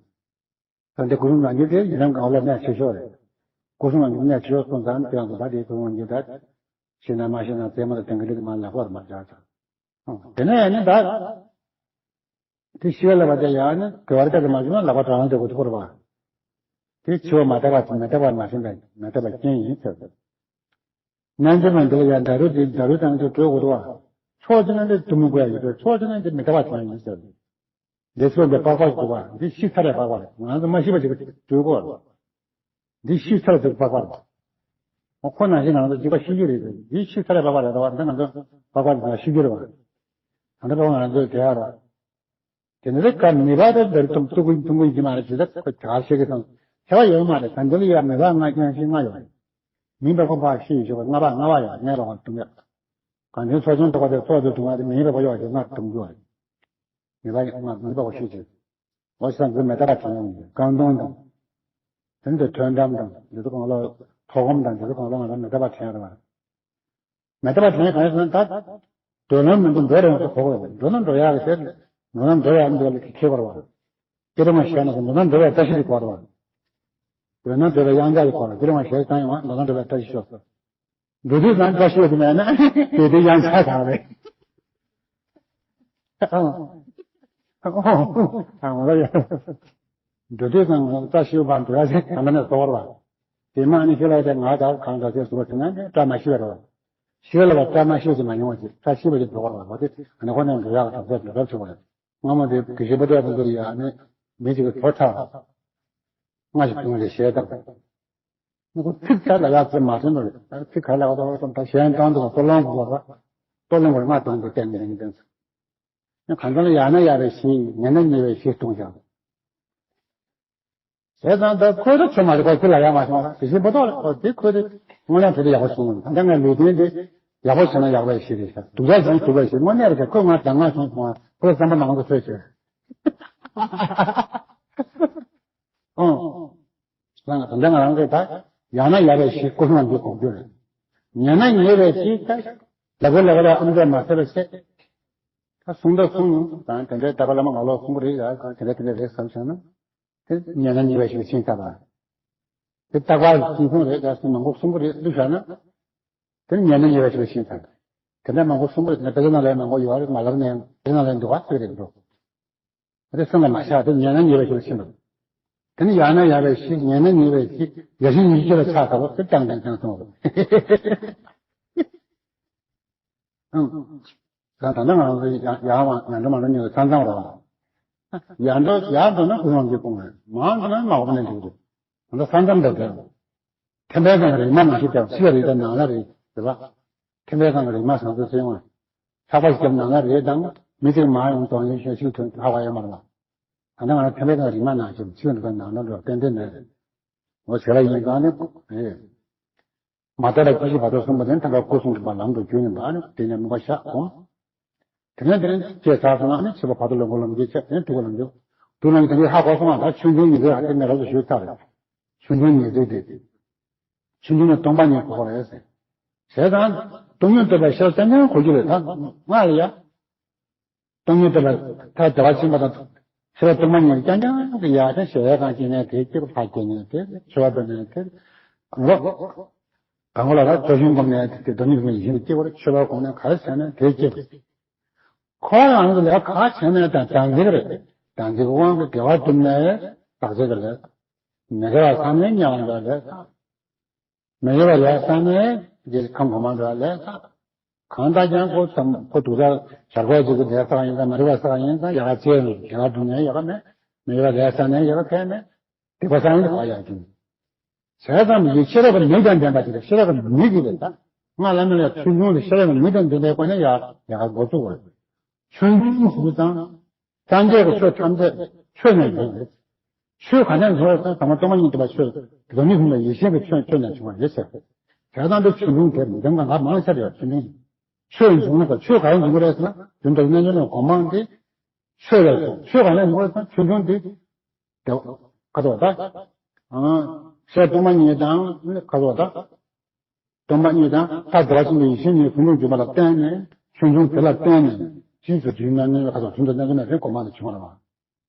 ད་འདི་སྐུ་གསུང་རང་རྒྱུད་དེ་ཡི་དམ་གང་ལ་གནད་ཆེ་ཤོས་རེད། སྐུ་གསུང་རང་རྒྱུད་གནད་ཆེ་ཤོས་སོང་ཙང་དེ་ཡང་དུ་ད་དེ་སྐུ་གསུང་རང་རྒྱུད་ད། ཤེས་ན་མ་ཤེས་ན་རྩེད་མོ་ལ་དེང་གི་ལུགས་མ་ལག་པར་མ་བྱ་ཚ། དེ་ནས་ནི་ད། དེ་ཤི་བ་ལ་བ་དེ་ཡང་ནི་དགེ་བར་ལྟ་དུ་མ་བྱུང་ན་ལག་པ་དྲང་དུ་གོ་ཐུག་པར་བ། དེ་འཆི་བ་མ་དག་པ་མི་རྟག་པ་མ་ཤེས་པས་མི་རྟག་པ་རྐྱེན་ཡིན་ཟེར་ཏེ། རྣལ་འབྱོར་མ་འདི་ལ་ཡང་ད་རུ་དེ་ད་རུ་དང་དུ་གྲོལ་དགོས་རེད་བ། ཕྱོགས་གཅིག་ན་འདི་དུ་མི་དགོས་ཡ་ཡོད་པས་ཕྱོགས་གཅིག་ན་འདི་མི་རྟག་པ་དྲང་ཡིན་ཟེར་ཏེ། འདི་ཚོ་འདི་པགས་པ་ཞིག་འདུག་པ། འདི་ཤི་ཚར་རེ་པགས་པ་རེད། ང་ཚོ་མ་ཤི་བ་ཞིག་འདུག་གོ། འདི་ཤི་ཚར་ཟེར་པགས་པ་རེད། ཁོ་ནང་བཞིན་ང་ཚོ་འཇིག་པ་ཤི་རྒྱུ་རེད་ཟེར། འདི་ཤི་ཚར་རེ་པགས་པ་རེད་རེད་བ། འདི་ང་ཚོ་པགས་པ་རེད་ཤི་རྒྱུ་རེད་བ། ད་ལྟ་པགས་པ་ང་ཚོ་དེ་ཡ་རེད། དེ་ནི་རེད་ཀ་མི་པགས་དེ་འདིར་ཐུང་ཐུང་གུ་ཐུང་གུ་ཡིན་གྱི་མ་རེད་ཅེས་ད་ཁོ་ག་ཤེས་ཀྱི་སོང་། ཁྱད་པར་ཡོད་མ་རེད། ད་འདི་ལ་ཡ་མི་པགས་ལྔ་རྐྱང་ཤི་ལྔ་ཡོད་རེད། མི་པགས་པགས་ཤི་ཡོད་ཤོག་ལྔ་པགས་ལྔ་པགས་ཡོད་ལྔའི་པགས་པ་ཐུང་ཡོད། གང་དེ་ཚོགས་ཆེན་ཐོག་པ་དེ་ཚོགས་དུ་ཐུང་བ་དེ་མི་པགས་པ་ཡོད་ཀྱི་ལྔ་ཐུང་རྒྱུ་རེད། མི་པགས་ལྔ་མི་པགས་པ་ཤི་ཅིག་འོ་ཞིག་དང་འདི་མེ་ཏོག་པ་དྲན་ཡོང་གི་རྐང་དོང་དང་། དེ་འདི་ཐོན་འགྲམ་དང་འདི་ཚོ་གང་ལ་ཐོག་སྒོམ་དང་འདི་ཚོ་གང་ལ་ང་ལ་མེ་ཏོག་པ་དྲན་ཡོང་རེད་བ། མེ་ཏོག་པ་དྲན་གང་ཡོང་ཟེར་ན་ད། འགྲོ་ལམ་མི་འདུག་འགྲོ་རེ་ཡོང་ས་གོ་གི་རེད། འགྲོ་ན་འགྲོ་ཡག་གི་ཟེར། འགྲོ་ན་འགྲོ་ཡག་འདུག་ལ་ཁྱེད་གོ་རེད་བ། སྐྱེ་རིང་བ་ཞེས་ན་འགྲོ་ན་འགྲོ་བའི་བཀྲ་ཤིས་ཀྱི་གོ་རེད་བ། འགྲོ་ན་འགྲོ་བའི་གཡང་འཇག་གི་གོ་རེད། སྐྱེ་རིང་བ་ཞེས་བཏང་ཡོང་བ་འགྲོ་ན་འགྲོ་བའི་བཀྲ་ཤིས་ཤོག་འགྲོ་དུས་ཙང་བཀྲ་ཤིས་ཡོད་དུ་མེད་ན་དེ་དུས་ཡང་ཆགས་དང་རེད། ཨང་། ཨང་། ཨང་། འགྲོ་དུས་ཙང་བཀྲ་ཤིས་པ་འགྲོ་ཡ་ཞིག་གང་ནས་གཏོར་བ། དེ་མ་ནི་ཤི་ལ་དེ་ང་དག་གང་འདྲ་ཞིག་བཟོ་བ་ཟེར་ན་བཀྲ་མ་ཤིས་པ་རེད། ཤི་ལ་བ་བཀྲ་མ་ཤིས་ཞིག་མ་ཡོང་བ་ཞིག་བཀྲ་ཤིས་པ་ཞིག་འགྲོ་བ་རེད། འོ་དེ་ཨ་ནི་ཁོ་ནས་འགྲོ་ཡག་གི་གྲོགས་པོ་འགྲོ་ཐབས་བྱུང་བ་རེད། སྔ་མོ་དེ་དགེ་བཤེས་པ་ཏྲ་དང་འདུག་ཡ་ནི་མི་ཞིག་གི་ཐོག་ཐག་ལྔ་ཞིག་བྱུང་བ་རེད་ཞེས་དང་། ཁོ་ཚིག་ག་ལ་ཡག་ཚིག་མ་ཐོན་པ་རེད། ཚིག་ག་ལ་ཡག་ཐོག་ཐོག་ད་གཞན་དྲང་དུ་ལྟོ་སློང་དགོས་པ། ལྟོ་སློང་བར་ང་དྲང་དུ་བསྟན་ནས་ཡིན་ཏེ། གང་ལྟར་ཡང་ན་ཡག་པའི་གཞི་ཉན་ན་ཉེས་པའི་གཞི་གཏོང་བཞག་བྱས་ཙང་ད་ཁོས་ད་ཆོ་མ་རེད་པ་ཁོ་ལ་ཡག་མ་སོང་བ་དེ་བཞིན་པོ་ཏོག་ལ་ཁོ་དེ་ཁོས་དེ་དངོས་གནས་དེ་ལ་ཡག་པོ་སོང་བ་ད་ལྟ་ངའི་ལུས་རྟེན་དེ་ཡག་པོ་བྱས་ན་ཡག་པའི་གཞི་རེད་ཤག་སྡུག་ཅག་བྱས་ན་སྡུག་པའི་གཞི་དངོས་གནས་རེད་ཤག་ཁོས་ང་དང་ང་སོང་སོང་བ་ཁོ་ལ་བསམ་པ་མང་པོ་ཐོས་བྱས། ཨང་། ད་ལྟ་ང་རང་གིས་ད་ཡང་ན་ཡག་པའི་གཞི་ཀུན་སློང་འདི་གོ་རྒྱུ་རེད། ཉན་ན་ཉེས་པའི་གཞི་ད་ལ་གོ་ལ་གོ་ལ་ཨམ་ཅོག་མ་ཟེར་བ་བྱས། ད་གསུང་ད་གསུང་ད་དེ་འདྲའི་ད་ག་ལ་མ་ང་ལོག་གསུང་གི་རེད་ཡ་ད་དེ་འདྲ་དེ་འདྲ་རེད་བསམ་བྱུང་ན། དེ་ཉན་ན་ཉེས་པའི་གཞི་ལ་ཕྱིན་ཚར་བ། དེ་རྟག་པར་གཅིག་མཚུངས་རེད་ད་གསུང་མང་པོ་གསུང་གི་རེད་འདུག་བྱས་ན། དེ་ཉན་ན་ཉེས་པའི་གཞི་ལ་ཕྱིན་ཚར། དེ་འདྲ་མང་པོ་གསུང་གི་རེད་ད་དཔེ་ཆ་ནང་ལ་མང་པོ་ཡོད་རེད་མ་ལབ་ནའང་དཔེ་ཆ་ནང་ལ་འདུག་ག་ཟེར་གི་རེད་འགྲོ། དེ་སེམས་ལ་མ་ཆགས་དེ་ཉན་ན་ཉེས་པའི་གཞི་ལ་ཕྱིན་པ། དེ་ནི་ཡང་ན་ཡག་པའི་གཞི་ཉན་ན་ཉེས་པའི་གཞི་ཡ་གཞི་ཉིད་ཀྱི་ལ་ཆགས་དཀའ་བ་དེ་ཀྱང་ཀྱང་ཀྱང་སོང་བ། ཨང་། ད་ད་ནང་ང་ཚོ་ཡང་ཡང་བ་ཡང་འགྲོ་མ་འགྲོ་ཉེས་པའི་ས་མཚམས་རེད་བ། ཡང་འགྲོ་ཡང་འགྲོ་ན་ཀུན་སློང་གི་སྤོང་བས་མང་འགྲོ་ན་མ་འོངས་ནས་འགྲིག་འདུག་ང་ཚོ་ས་མཚམས་འདྲ་འདྲ། ཐེམ་པའི་སྒང་རིག་མ་ནང་བཞིན་བརྒྱབ་ཤི་བ་རེད་དང་ནང་ན་རེད་ཟེར་བ། ཐེམ་པའི་སྒང་རིག་མ་བཟང་ཚོ་བཙན་བ། ལྷག་པ་ཞིག་བརྒྱབ་ནང་ན་རེད་དང་མི་གཅིག་མ་ཡོང་གཏོང་ཡོད་ཤོད་ཤིག་ཐོན་ལྷག་པ་ཡོད་མ་རེད་བ། ད་ནང་ང་ཐེམ་པའི་སྒང་རིག་མ་ནང་བཞིན་ཤི་བ་འདུག་ནང་ན་འགྲོ་ཏན་ཏན་མེད་རེད། འོ་ཞེ་ལ་ཡིན་གང་ནི་རེད། མ་དག་པ་སྐྱེ་ཤི་བར་དོ་གསུམ་པོ་དེ་ནི་ཐམས་ཅད་སྐུ་གསུང་ཐུགས་ཀྱི་ལམ་དུ་གྱུར་ནས་འབའ་ནི་དེ་ནས་མུ་ག་ཤ་སྒོམ། དེ་ནས་དེ་ནས་སྐྱེས་ཚར་སོང་ན་ནི་འཆི་བ་བར་དོ་ལོངས་སྐུ་ལམ་གྱི་ཆེད་དེ་ནས་ཐུགས་ཀྱི་ལམ་གྱི་དུ་ལམ་གྱི་དེ་ནས་ཧ་གོ་སོང་ང་ད་ཆོས་འབྱུང་ཉི་ཟེར་ཧ་དེ་ནས་རབ་ཏུ་ཞུས་ཚར་རེད། ཆོས་འབྱུང་ཉི་ཟེར་དེ། ཆོས་འབྱུང་ནི་སྟོང་པ་ཉིད་གོ་བ་རེད་ཟེར། བྱས་ཙང་སྟོང་ཉིད་རྟོགས་པའི་ཤེས་རབ་རྐྱང་རྐྱང་གོ་རྒྱུ་རེད་ད་ང་ལ་ཡ། སྟོང་ཉིད་རྟོགས་པའི་ཐར་བདེ་བ་ཆེན་པོ་དང་། ཤེས་རབ་སྟོང་པ་ཉིད་རྐྱང་རྐྱང་གི་ཡ་དེ་ཞེ་བའི་གང་སྐྱེས་ནས་དེ་སྐྱེས་པ་ཕར་སྐྱེས་ནས་དེ་འཆི་བ་འདོད་ནས་དེ། གང་གོ། གང་གོ་ལ་ར་ཚོགས་ཞིང་བསྒོམས་ནས་དེ་སྟོང་ཉིད་ཀྱི་ཡེ་ཤེས་ཀྱི་སྐྱེ་བར་འཆི་བ་གོང་ནས་ག་རེ་བྱས་ནས་དེ་སྐྱེས། ཁོ་རང་གི་ལས་ག་བྱས་ནས་དང་དང་ཚིག་རེད། དང་ཚིག་དབང་གི་དགེ་བ་བསྒྲུབས་ནས་བདག་ཚིག་གི་ལས། མི་དགེ་བ་བསགས་ནས་དམྱལ་བ་འགྲོ་བའི་ལས། མི་དགེ་བ་ལས་བསགས་ནས་རྒྱལ་ཁམས་གོང་མ་འགྲོ་བའི་ལས། གང་ལྟར་ཀྱང་ཁོ་ཙམ་ཁོ་དུག་ཚར་ཞར་ཁོག་ཅིག་གི་ལས་བསགས་ཡིན་ཙང་མི་དགེ་བ་བསགས་ཡིན་ཙང་ཡག་ག་ཚེ་ཡག་ག་འགྲོ་ནས་ཡག་ག་མེད། མི་དགེ་བ་ལས་བསགས་ནས་ཡག་ག་ཕན་མེད། སྡིག་པ་བསགས་ཡིན་ཙང་ཡག་ག་ཕན། བྱས་ཙང་མི་ཤེས་རབ་ཀྱི་མིག་དང་ལྡན་པ་ཅིག་རེད། ཤེས་རབ་ཀྱི་མིག་ཅིག་རེད་ད། ང་བླ་མེད་ལ་ཆོས་འབྱུང་ལ་ཤེས་རབ་ཀྱི་མིག་དང་ལྡན་པའི་སྒོ་ནས་ཡག་ཡག་ག་འགོ་བཙུགས་པ་རེད། ཆོས་འབྱུང་ཞུ་ཙང་། སངས་རྒྱས་ཀྱི་ཆོས་ཐམས་ཅད་ཆོས་ནས་བྱུང་རེད། ཆོས་ག་ནས་བྱུང་བ་ཟེར་ན་དང་པོ་སྟོང་པ་ཉིད་རྟོགས་པའི་ཆོས་རྫོགས་སྨིན་གསུམ་ལ་ཡེ་ཤེས་ཀྱི་ཆོས་ཆོས་ནས་བྱུང་བ་རེད་ཟེར། དེ་ལྟར་དུ་ཆོས་འབྱུང་དེ་མི་འདང་གང་ག་མང་ཆེ་རེད་ཆོས་འབྱུང་། ཆོས་འབྱུང་ན་ཆོས་ག་རེ་འབྱུང་གི་རེད་ཟེར་ན་རྒྱུན་དུ་རྣལ་འབྱོར་ན་གོ་མང་དེ་ཆོས་ལ་སོགས་ཆོས་ག་ནས་འབྱུང་བ་ཟེར་ན་ཆོས་འབྱུང་དེ། དེ་ཁ་དོག་ད། ཤེས་སྟོང་པ་ཉིད་དང་ཁ་དོག་ད། སྟོང་པ་ཉིད་དང་ཐར་བདེ་བ་ཆེན་པོའི་ཡེ་ཤེས་གཉིས་ཟུང་དུ་འཇུག་པ་ལ་བརྟེན་ནས་ཆོས་འབྱུང་དེ་ལ་བརྟེན་ནས་ཕྱིས་སུ་དུས་ན་གནས་པའི་ཁ་དོག་དུས་འདི་ན་གནས་པའི་གོ་མ་དེ་བྱུང་བ་རེད་བ།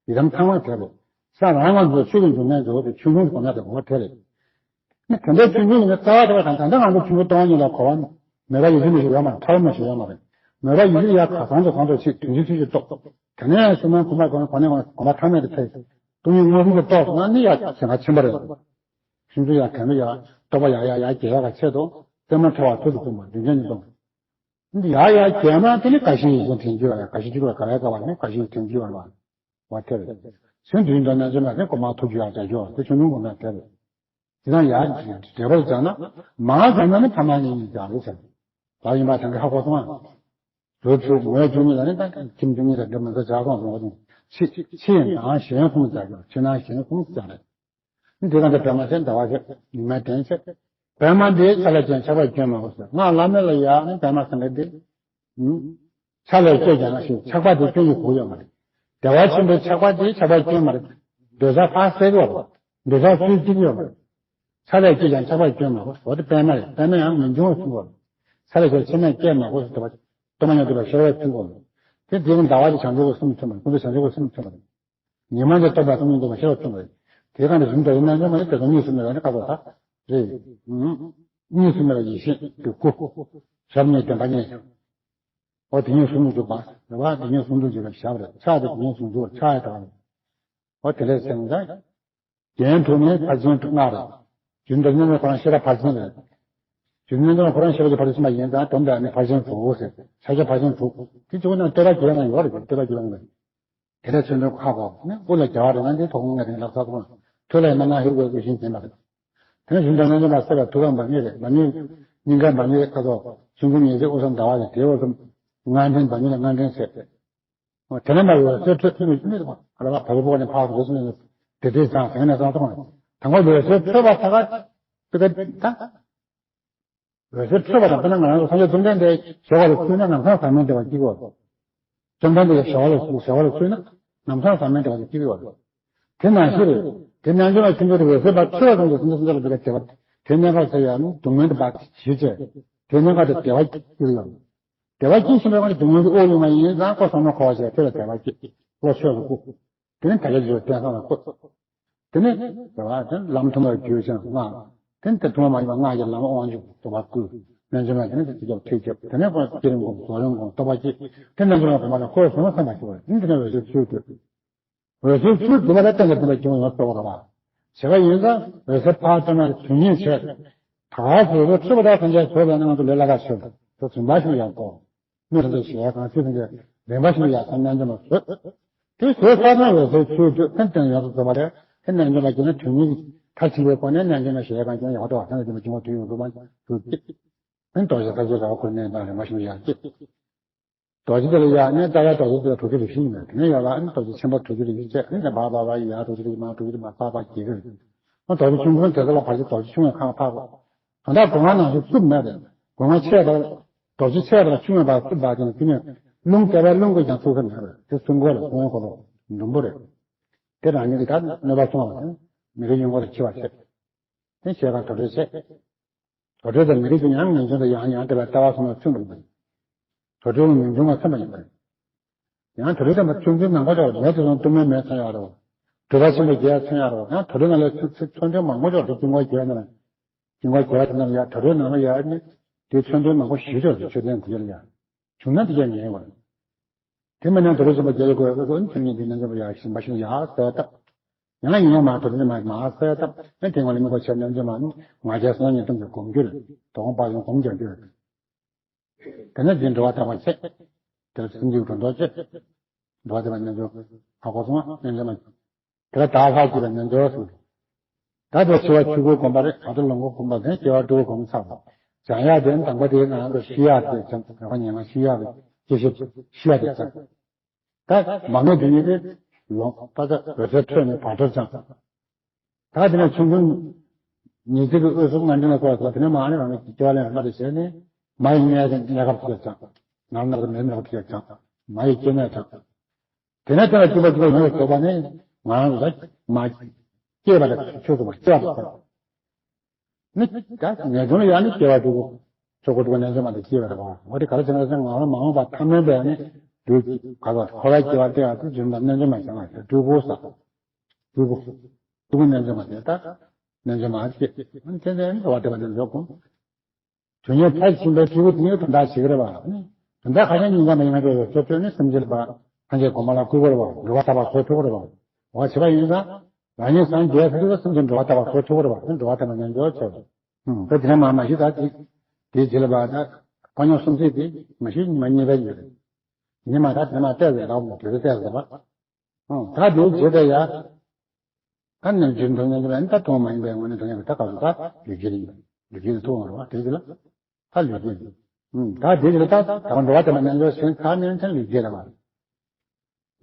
ཡི་དམ་ཚང་མ་དེ་རེད། ས་རང་ང་ཚོ་ཆོས་ཀྱི་འབྱུང་གནས་འགྲོ་བའི་ཆོས་འབྱུང་གི་གོ་མ་དེ་གོ་བ་དེ་རེད། ནི་དེ་འདྲའི་ཆོས་འབྱུང་ཡིན་ན་རྩ་བ་དེ་བ་དང་ད་ལྟ་ང་ཚོ་ཆོས་འབྱུང་སྟོང་པ་ཉིད་ལ་གོ་བ་མེད་པ་ཡོད་ཀྱི་མི་ཞིག་ཡོད་མ་རེད། ཐོག་མ་ཞིག་ཡོད་མ་རེད། མེད་པ་ཡོད་ཀྱི་ཡ་ག་ཚང་དུ་གང་དུ་ཆིག་དོན་ཆུ་ཆུ་ཆུ་ཏོག་དེ་ནས་སུ་མ་གོ་མ་གོ་ན་གོ་ནས་གོ་མ་ཐ་མེད་དུ་ཕེབས། སྟོང་ཉིད་མངོན་སུམ་དུ་རྟོགས་སོང་ན་ནི་ཡ་ཞེ་ང་ཆེན་པོ་རེད། ཆུང་ཆུང་ཡང་གང་ཡང་རྟོགས་པ་ཡག་ཡག་ཡག་རྒྱས་ཡག་གི་ཆེད་དུ་ཙམ་མ་ཐལ་བ་ཐུགས་སུ་ཐུག་པ་འདུན་ཅན་ཉིད་དང་། འདི་ཡག་ཡག་རྒྱས་ན་དེ་ནི་དགའ་ཞིང་ཡིད་བཞིན་དྲན་གྱི་བ་ཡང་དགའ་ཞིང་སྐྱིད་པ་དགའ་བའི་དགའ་བ་ནི་དགའ་ཞིང་དྲན་གྱི་བ་ལ་བ་དེ་རེད། གཞན་དུ་ཡིན་དང་རྣལ་འབྱོར་མ་དེ་གོ་མ་ཐུགས་རྒྱུ་ཡག་རྒྱས་རྒྱུ་བ་དེ་ཆུང་ཆུང་གོ་ན་དེ་རེད། དེ་དང་ཡག་འབྲེལ་བར་བྱ་ན་མ་བྱ་ན་ནི་ཕ་མ་གཉིས་གཉིས་ཀྱང་རེད་ཟེར། ད་ཡིན་པ་དེང་གི་ཧ་གོ་སོང་ང་། བཟོ་ཚུལ་ངོས་བཅུ་གཉིས་ལ་ནི་ད་ཁྱིམ་བཅུ་གཉིས་ལ་འདི་མི་ཚེ་བྱ་སོང་སོང་བ་དང་ཕྱི་ཕྱི་ནང་གཞན་གསུམ་བྱ་རྒྱུ་ཕྱི་ནང་གཞན་གསུམ་བྱ་རེད། འདི་ག་འདི་པད་མ་ཟེར་ཟླ་བ་ཟེར་ཉི་མའི་གདན་ཟེར། པད་མ་འདི་ཆ་ལས་ཅན་ཆགས་པ་སྐྱོན་མ་གོ་ཟེར་ང་བླ་མེད་ལ་ཡག་ནི་པད་མ་ཟེར་འདི། ཆ་ལས་སྐྱེས་ཀྱང་ཞིག་ཆགས་པ་དེ་སྐྱོན་གྱི་གོ་ཡོད་མ་རེད། བདེ་བ་ཆེན་པོའི་ཆགས་པ་དེ་ཆགས་པ་སྐྱོན་མ་རེད། འདོད་ཆགས་ཁ་གསལ་ཡོད་རེད། འདོད་ཆགས་ཚུལ་གཅིག་ཡོད་མ་རེད། ཆ་ལས་སྐྱེས་ཀྱང་ཆགས་པ་སྐྱོན་མ་གོ་འོ་དེ་པད་མ་རེད། པད་མ་ཡང་མི་འབྱུང་བ་ཚུལ་གོ། ཆ་ལས་སྐྱེས་ཆེས་མེད་སྐྱེས་མ་གོ་ཟེར་བ། སྟོང་པ་ཉིད་རྟོགས་པའི་ཤེས་རབ་ཚུལ་གོ། དེ་དེ་ནི་ཟླ་བ་དེ་བྱང་ཆུབ་ཀྱི་སེམས་མཚོན་པ་རེད། ཀུན་ཏུ་བྱང་ཆུབ་ཀྱི་སེམས་མཚོན་པ་རེད། ཉི་མ་དེ་རྟོགས་པ་སྟོང་ཉིད་རྟོགས་པའི་ཤེས་རབ་མཚོན་པ་རེད། དེ་ག་ནས་རིམ་གྲོ་ཡིན་ན་ཉམས་མ་ཡིན་དེ་ཚོ་གཉིས་སུ་མེད་པ་ནི་ཁ་དོག་ད་རེད། གཉིས་སུ་མེད་པ་ཡེ་ཤེས་ཀྱི་སྐུ། ཞབས་གཉིས་བདེན་པ་གཉིས། འོ་དེ་གཉིས་ཟུང་དུ་འཇུག་པ་རེད་བ། དེ་གཉིས་ཟུང་དུ་འཇུག་པའི་ཞབས་རེད། ཕྱག་དེ་གཉིས་ཟུང་དུ་ཕྱག་ཡ་དང་། འོ་དེ་ལས་སེམས་ཀྱང་། རྒྱན་དྲུག་ནི་ཕར་ཕྱིན་དྲུག་ལྔ་རེད། རྒྱུན་དུ་གནས་ནས་ཁོ་རང་ཤེས་རབ་ཕར་ཕྱིན་རེད། རྒྱུན་དུ་གནས་ནས་ཁོ་རང་ཤེས་རབ་ཀྱི་ཕར་ཕྱིན་པ་ཡིན་ཙང་དོན་དག་ནི་ཕར་ཕྱིན་དྲུག་ཟེར། ཕྱག་རྒྱ་ཕར་ཕྱིན་དྲུག་དེ་གཙོ་བོ་ན་ལྟེ་བ་བརྒྱད་ནང་ཡོད་རེད། ལྟེ་བ་བརྒྱད་ནང་ཡོད་རེད། དེ་ལས་ཚུལ་འདོན་ཁ་བ་ནི་དབུ་ལ་རྒྱ་བ་རེད་ན་འདི་ཐོག་ཁོང་ང་དེ་ལག་ས་ཐོག་ཐོད་ལ་ཡིན་ན་ཧེ་རུ་ཀའི་སྐུ་བཞེངས་བྱས་པ་རེད། དེ་ནས་རྒྱུན་དུ་རྣལ་འབྱོར་མ་གསལ་བའི་ཐུགས་ཀ་འབར་ངེས་རེད། འབར་ངེས་སྙིང་ག་འབར་ངེས་ཁ་དོག་ཆུང་ཀུ་ཉེ་ཚེ་དབུ་ས་ཟླ་བ་རེད། དེའི་འོག་ཏུ་སྔ་འདྲེན་འབར་ངེས་ལ་སྔ་འདྲེན་ཟེར། དེ་ནས་མ་འོད་ཟེར་འཕྲོས་ཐུབ་མི་ཐུབ་མི་ཐུབ་པ་ལ་བ་བ་བ་ནས་ཕར་འགྲོ་སོང་ནས་དེ་དེ་ཙང་དེ་ནས་ཙང་ཐོག་ནས་དང་པོ་འོད་ཟེར་འཕྲོས་པ་ད་ག་དེ་ག་ད། འོད་ཟེར་འཕྲོས་པ་དང་དཔེར་ན་ང་རང་ཚོ་སངས་རྒྱས་བཅོམ་ལྡན་འདས་ཞི་བ་ལ་གསོལ་ན་ནམ་སང་ཟག་མེད་བདེ་བ་སྐྱེ་གི་ཡོད། བཅོམ་ལྡན་འདས་ཞི་བ་ལ་ཞི་བ་ལ་གསོལ་ན་ནམ་སང་ཟག་མེད་བདེ་བ་སྐྱེ་གི་ཡོད། དེ་ནང་བཞིན་རེད། དེ་ནང་བཞིན་ལ་ཆུང་ཆུང་རེ་འོད་ཟེར་པ་འཕྲོས་པ་ཙམ་གྱིས་སེམས་ཅན་སེམས་ཅན་ལ་བདེ་བ་བདེ་བ་དེ་གནས་པ་ཟེར་ཡང་ནི་སྡུག་བསྔལ་དུ་བ་ཞི་བྱས་དེ་གནས་པ་དེ་བདེ་བ་སྐྱེ་གི་ཡོད། བདེ་བ་སྐྱེ་བཞིན་པའི་སྒང་ལ་སྡུག་བསྔལ་གྱི་དབུགས་དབྱུང་བ་ཡིན་ཙང་ཀོ་བསམ་བློ་འཁོར་བ་ཞེས་དེ་ལ་བདེ་བ་སྐྱེ། བློ་ཆོས་ལ་བཀུག་དེ་ནི་དལ་བ་རྒྱུ་བརྟེན་སོང་ལ་བཀོད། དེ་ནི་དལ་བ་དེ་ལམ་མཐུན་པར་གྱུར་ཅིང་སྔགས། དེ་ནི་དེ་མཐུན་པ་མ་ཡིན་པ་སྔགས་ཀྱི་ལམ་དབང་ཕྱུག་རྫོགས་པ་བསྐུལ། རྣལ་འབྱོར་མ་དེ་ནི་དེ་ཚོ་ཐེག་བརྒྱབ། དེ་ནས་ཁོ་བསྐྱེད་རིམ་སྒོམ་རྫོགས་རིམ་སྒོམ་རྟོགས་པ་སྐྱེ། དེ་རྣལ་འབྱོར་མ་གོང་མ་ལ་འཁོར་བ་གསུམ་ལ་སངས་པར་གྱུར་པ་རེད། དེ་ནི་དེ་ནི་འོད་ཟེར་ཚུར་འཕྲོས། འོད་ཟེར་ཚུར་འཕྲོས་པ་ལ་གཏན་ལ་ཕན་པ་སྐྱེ་བོ་ཡོངས་རྫོགས་པ་རེད་བ། བྱས་པ་ཡིན་ཙང་འོད་ཟེར་ཕར་བཏང་ན་དོན་གཉིས་བྱས། ད་ག་ཟེར་བའི་འཕྲོས་པ་དང་སངས་རྒྱས་བཟོད་པས་ན་ང་ཚོ་ལས་སླ་ཁ་ཆེ། དེ་ཚོ་འབའ་ཞིག་ཡག་གོ། མི་རེ་ཚོ་ཞེས་གང་ཚུལ་དང་འགལ་རིམ་པ་ཞིག་ཡག་ས་རྣལ་འབྱོར་མ་བཟོད། དེ་བཟོད་ས་ན་འོད་ཟེར་ཚུར་འཕྲོས་ཕན་བཏགས་ཡོངས་སུ་རྫོགས་པ་རེད། དེ་རྣལ་འབྱོར་མ་སྐྱེས་ན་དོན་གཉིས་མཐར་ཕྱིན་པའི་སྒོ་ནས་རྣལ་འབྱོར་མ་ཞེས་གང་ཀྱང་ཡག་པོ་འདུག་བ། དེ་ལ་དེ་མ་བྱུང་བ་དུས་ཡོད་རུ་མ་དུས་ཀྱི། ཨན་རྡོ་རྗེ་ས་ཆའི་ར་བ་ཁོ་ནས་དང་རིམ་པ་ཞིག་ཡག་སྐྱེས། རྡོ་རྗེ་དེ་ལ་ཡ་ནི་ད་ཡ་རྡོ་རྗེ་དེ་ལ་དྲུག་ཅུ་རེ་བཞི་ཡིན་པས། དེ་ནས་ཡ་ལ་ཨ་ནི་རྡོ་རྗེ་ཆེན་པོ་དྲུག་ཅུ་རེ་བཞི་བྱས། ཨ་ནི་ད་བ་བ་བ་ཡ་དྲུག་ཅུ་རེ་བཞི་མ་དྲུག་ཅུ་རེ་མ་ས་པ་བརྒྱད་ཅུ་རེ། ཨ་རྡོ་རྗེ་ཆུང་ཆུང་དེ་ཚོ་ལ་བར་ཆད་རྡོ་རྗེ་ཆུང་བའི་ཁང་འཕགས་པ། ད་ལྟ་སྒོ་ང་ནང་བཞིན་རྩུབ་མེད་པས། སྒོ་ང་ཆེ་བ་རྡོ་རྗེ་ཆེ་བ་དང་ཆུང་བ་བར་རྩུབ་པ་ཀྱང་དེ་ནས་རླུང་བསྐལ་པའི་རླུང་གིས་ཀྱང་ཚུགས་ས་མེད་པས། དེ་སྲུང་འཁོར་རེད། སྲུང་འཁོར་ལོ་འདུན་པོ་རེད། དེ་རང་ཉིད་ཀྱི་ད་གནོད་པ་སྲུང་བ་དང་མི་རིགས་ཡོན་འཁོར་དང་འཆི་བ་ཆེ། དེ་ཤེས་རབ་དུར་ཁྲོད་ཆེ། དུར་ཁྲོད་དང་མི་རིགས་ཀྱི་ཡང་ངན་སོང་དུ་ཡང་ཡང་དེ་ལ་ལྟ་བ་སོང་ན་ཆུང་དུ་མ་ཡིན། དུར་ཁྲོད་ལ་མི་འབྱུང་བ་སེམས་པ་ཡིན་པ་རེད། ཡང་དུར་ཁྲོད་དང་ཆུང་ཆུང་མང་པོ་ཅོག་མེད་དུ་སོང་གཏུམ་མོའི་མེ་མཚོན་ཡོད་རེད། གྲུབ་པ་ཆེན་པོའི་རྒྱལ་མཚོན་ཡོད་རེད། ཡང་དུར་ཁྲོད་ནང་ལ་ཆུང་ཆུང་ཆུང་ཆུང་མང་པོ་ཅོག་དེ་དཀྱིལ་འཁོར་རྒྱལ་ནང་དཀྱིལ་འཁོར་རྒྱལ་དེ་ནང་ཡ་དུར་ཁྲོད་ནང་ལ་ཡ་ནི་དེ་ཆུང་ཆུང་མང་པོ་ཞིག་ཅོག་དེ་མཆོད་རྟེན་དེ་ལ་ཡ་བྱུང་ན་དེ་ཀྱང་ཉན་བ་རེད། དེ་མིན་ན་དུར་ཁྲོད་ཆེན་པོ་རྒྱལ་བའི་སྐུ་ཡང་ཨོ་ཨོ་ནི་ཁྱོད་ཉིད་འདི་རྣལ་འབྱོར་པ་ཡག་ཞིང་མ་ཞིག་ཡག་གསལ་བཏབ། ཡང་ཡིན་ཡང་མ་དུར་ཁྲོད་མ་མ་གསལ་བཏབ་ཨེ་དེ་ངོ་ལ་མི་གོ་ཆེར་རྣལ་འབྱོར་མ་ནི་ང་རྒྱལ་སོང་ཉིད་སྟོང་གི་སྒོམ་རྒྱུ་རེད། དོ་དགོང་པ་ཡང་སྒོམ་རྒྱག་རྒྱུ་རེད། དེ་ནས་འདི་འགྲོ་བ་དག་པ་ཆེ། དེར་སེམས་རྒྱུད་སྒྲོ་འདོགས་བཅད། འགྲོ་བ་དག་པ་རྣལ་འབྱོར་ཧ་གོ་སོང་ང་རྣལ་འབྱོར་མ། དེ་ལ་བདག་ལྷ་བཅས་པའི་རྣལ་འབྱོར་གསུངས། ད་དེ་འཆི་བ་ཆོས་སྐུར་བསྒོམ་པ་རེད། ད་དེ་ལོངས་སྐུར་བསྒོམ་པ་དེ་སྐྱེ་བ་དྲུག་སྒོམ་ཚར་བ། སྦྱང་ཡག་དེ་དང་པོ་དེའི་ནང་དུ་ཤི་ཡག་དེ་སྦྱང་། ད་ཉེ་མ་ཤི་ཡག་དེ་སྐྱེ་ཤི་ཤི་ཡག་དེ་སྦྱང་། ད་མ་རྨོས་དེ་ཉིད་དེ་ལོངས་པ་ད་འོད་གསལ་འཕྲོས་ནས་བར་དོར་སྦྱང་། ད་དེ་ནས་ཆུང་ཆུང་ཉི་ཚེ་གི་འོད་ཟེར་ལྔ་ལྡན་ལ་བཀོད་པ་དེ་ནས་མ་ནས་རང་གི་སྐྱེ་བ་ལེན་རེ་མ་དེ་བྱས་ནས་མ་ཡི་གནས་གནས་སྐབས་དེ་སྦྱང་། ནར་ནར་དུ་མེད་མེད་དེ་སྦྱང་། མ་ཡི་སྐྱེ་གནས་སྦྱང་། དེ་ནས་དེ་ལ་སྐྱེས་པ་སྐྱེས་པ་ཡོངས་སུ་རྫོགས་པ་ནི་ང་རང་ལ་མ་སྐྱེས་པ་ལ་ཆོས་སུ་མ་སྐྱེ་བ་དང་། ནི་ད་ངེས་དོན་ལ་ཡང་ནི་སྐྱེ་བ་དྲུག་པོ་ཆོས་སྐུ་དྲུག་པོ་རྣལ་འབྱོར་མ་དེ་སྐྱེས་པ་རེད་པ། འོ་དེ་ག་རེ་བྱས་ན་ཟེར་ན་ང་རང་མ་འོངས་པ་ཐ་མལ་པའི་ནི་དུས་ག་ལ་འཁོར་བའི་སྐྱེ་བ་སྟེ་ཡང་དུས་རྒྱུན་དུ་རྣལ་འབྱོར་མ་བྱས་ན་དྲུག་པོ་ཟ་དྲུག་པོ་དྲུག་པོ་རྣལ་འབྱོར་མ་དེ་ད་རྣལ་འབྱོར་མ་སྐྱེ་དེ་ནས་འགྲོ་བ་དེ་བ་དེ་འཇོག་གོ་དོན་ཉིད་མཐར་ཕྱིན་པའི་སྤྲུལ་སྐུ་དེ་ཉིད་དོན་དག་བྱེད་ཀྱི་རེད་པ། དོན་དག་ཁ་ཤས་ཉིན་གང་མ་ཡིན་ན་འགྲོ་བའི་སོ་ཐོས་ནི་སེམས་ཅན་པ་ཐམས་ཅད་གོ་མ་ལ་བསྐུལ་བར་བ་འགྲོ་བ་ཐར་པ་སོགས་ཐུབ་པར་བ། འོ་བྱེད་པ་ཡིན་ཙང་རང་ཉིད་སངས་རྒྱས་ཐུབ་ཙམ་སེམས་ཅན་འགྲོ་བ་ཐར་པ་སོགས་ཐུབ་པར་བ་འགྲོ་བ་ཐར་པ་ཉམས་འགྱུར་ཆེ་བ། ད་དེ་ནས་མ་མ་གཞི་ད་དེ་དེའི་རྗེས་ལ་བ་ད་ཕོ་ཉ་སུམ་བརྩེགས་དེ་མ་གཞི་ཉི་མ་གཉིས་པའི་ཡོད་རེད། ཉི་མ་ད་དེ་མ་བལྟས་ཟེར་ལ་དེ་རེ་བལྟས་ཟེར་བ། ད་དེའི་རྗེས་ད་ཡ། ད་ནི་རྒྱུན་དུ་ཉན་གྱི་ལ་ནི་ད་མཐོང་མ་ཡིན་པའི་ངོས་ནས་མཐོང་ཡག་གི་ད་ག་ཚོད་ད་ལུས་དཀྱིལ་ཡིན། ལུས་དཀྱིལ་དུ་མཐོང་བ་རེད་བ། དེ་དེ་ལ་ད་ལུས་དཀྱིལ་ཡིན། ད་དེ་དེ་ལ་ད་ད་འགྲོ་བ་དེ་མ་ཉན་འགྲོ་ཞེས་ད་ཉན་ཚན་ལུས་དཀྱིལ་རེད་བ།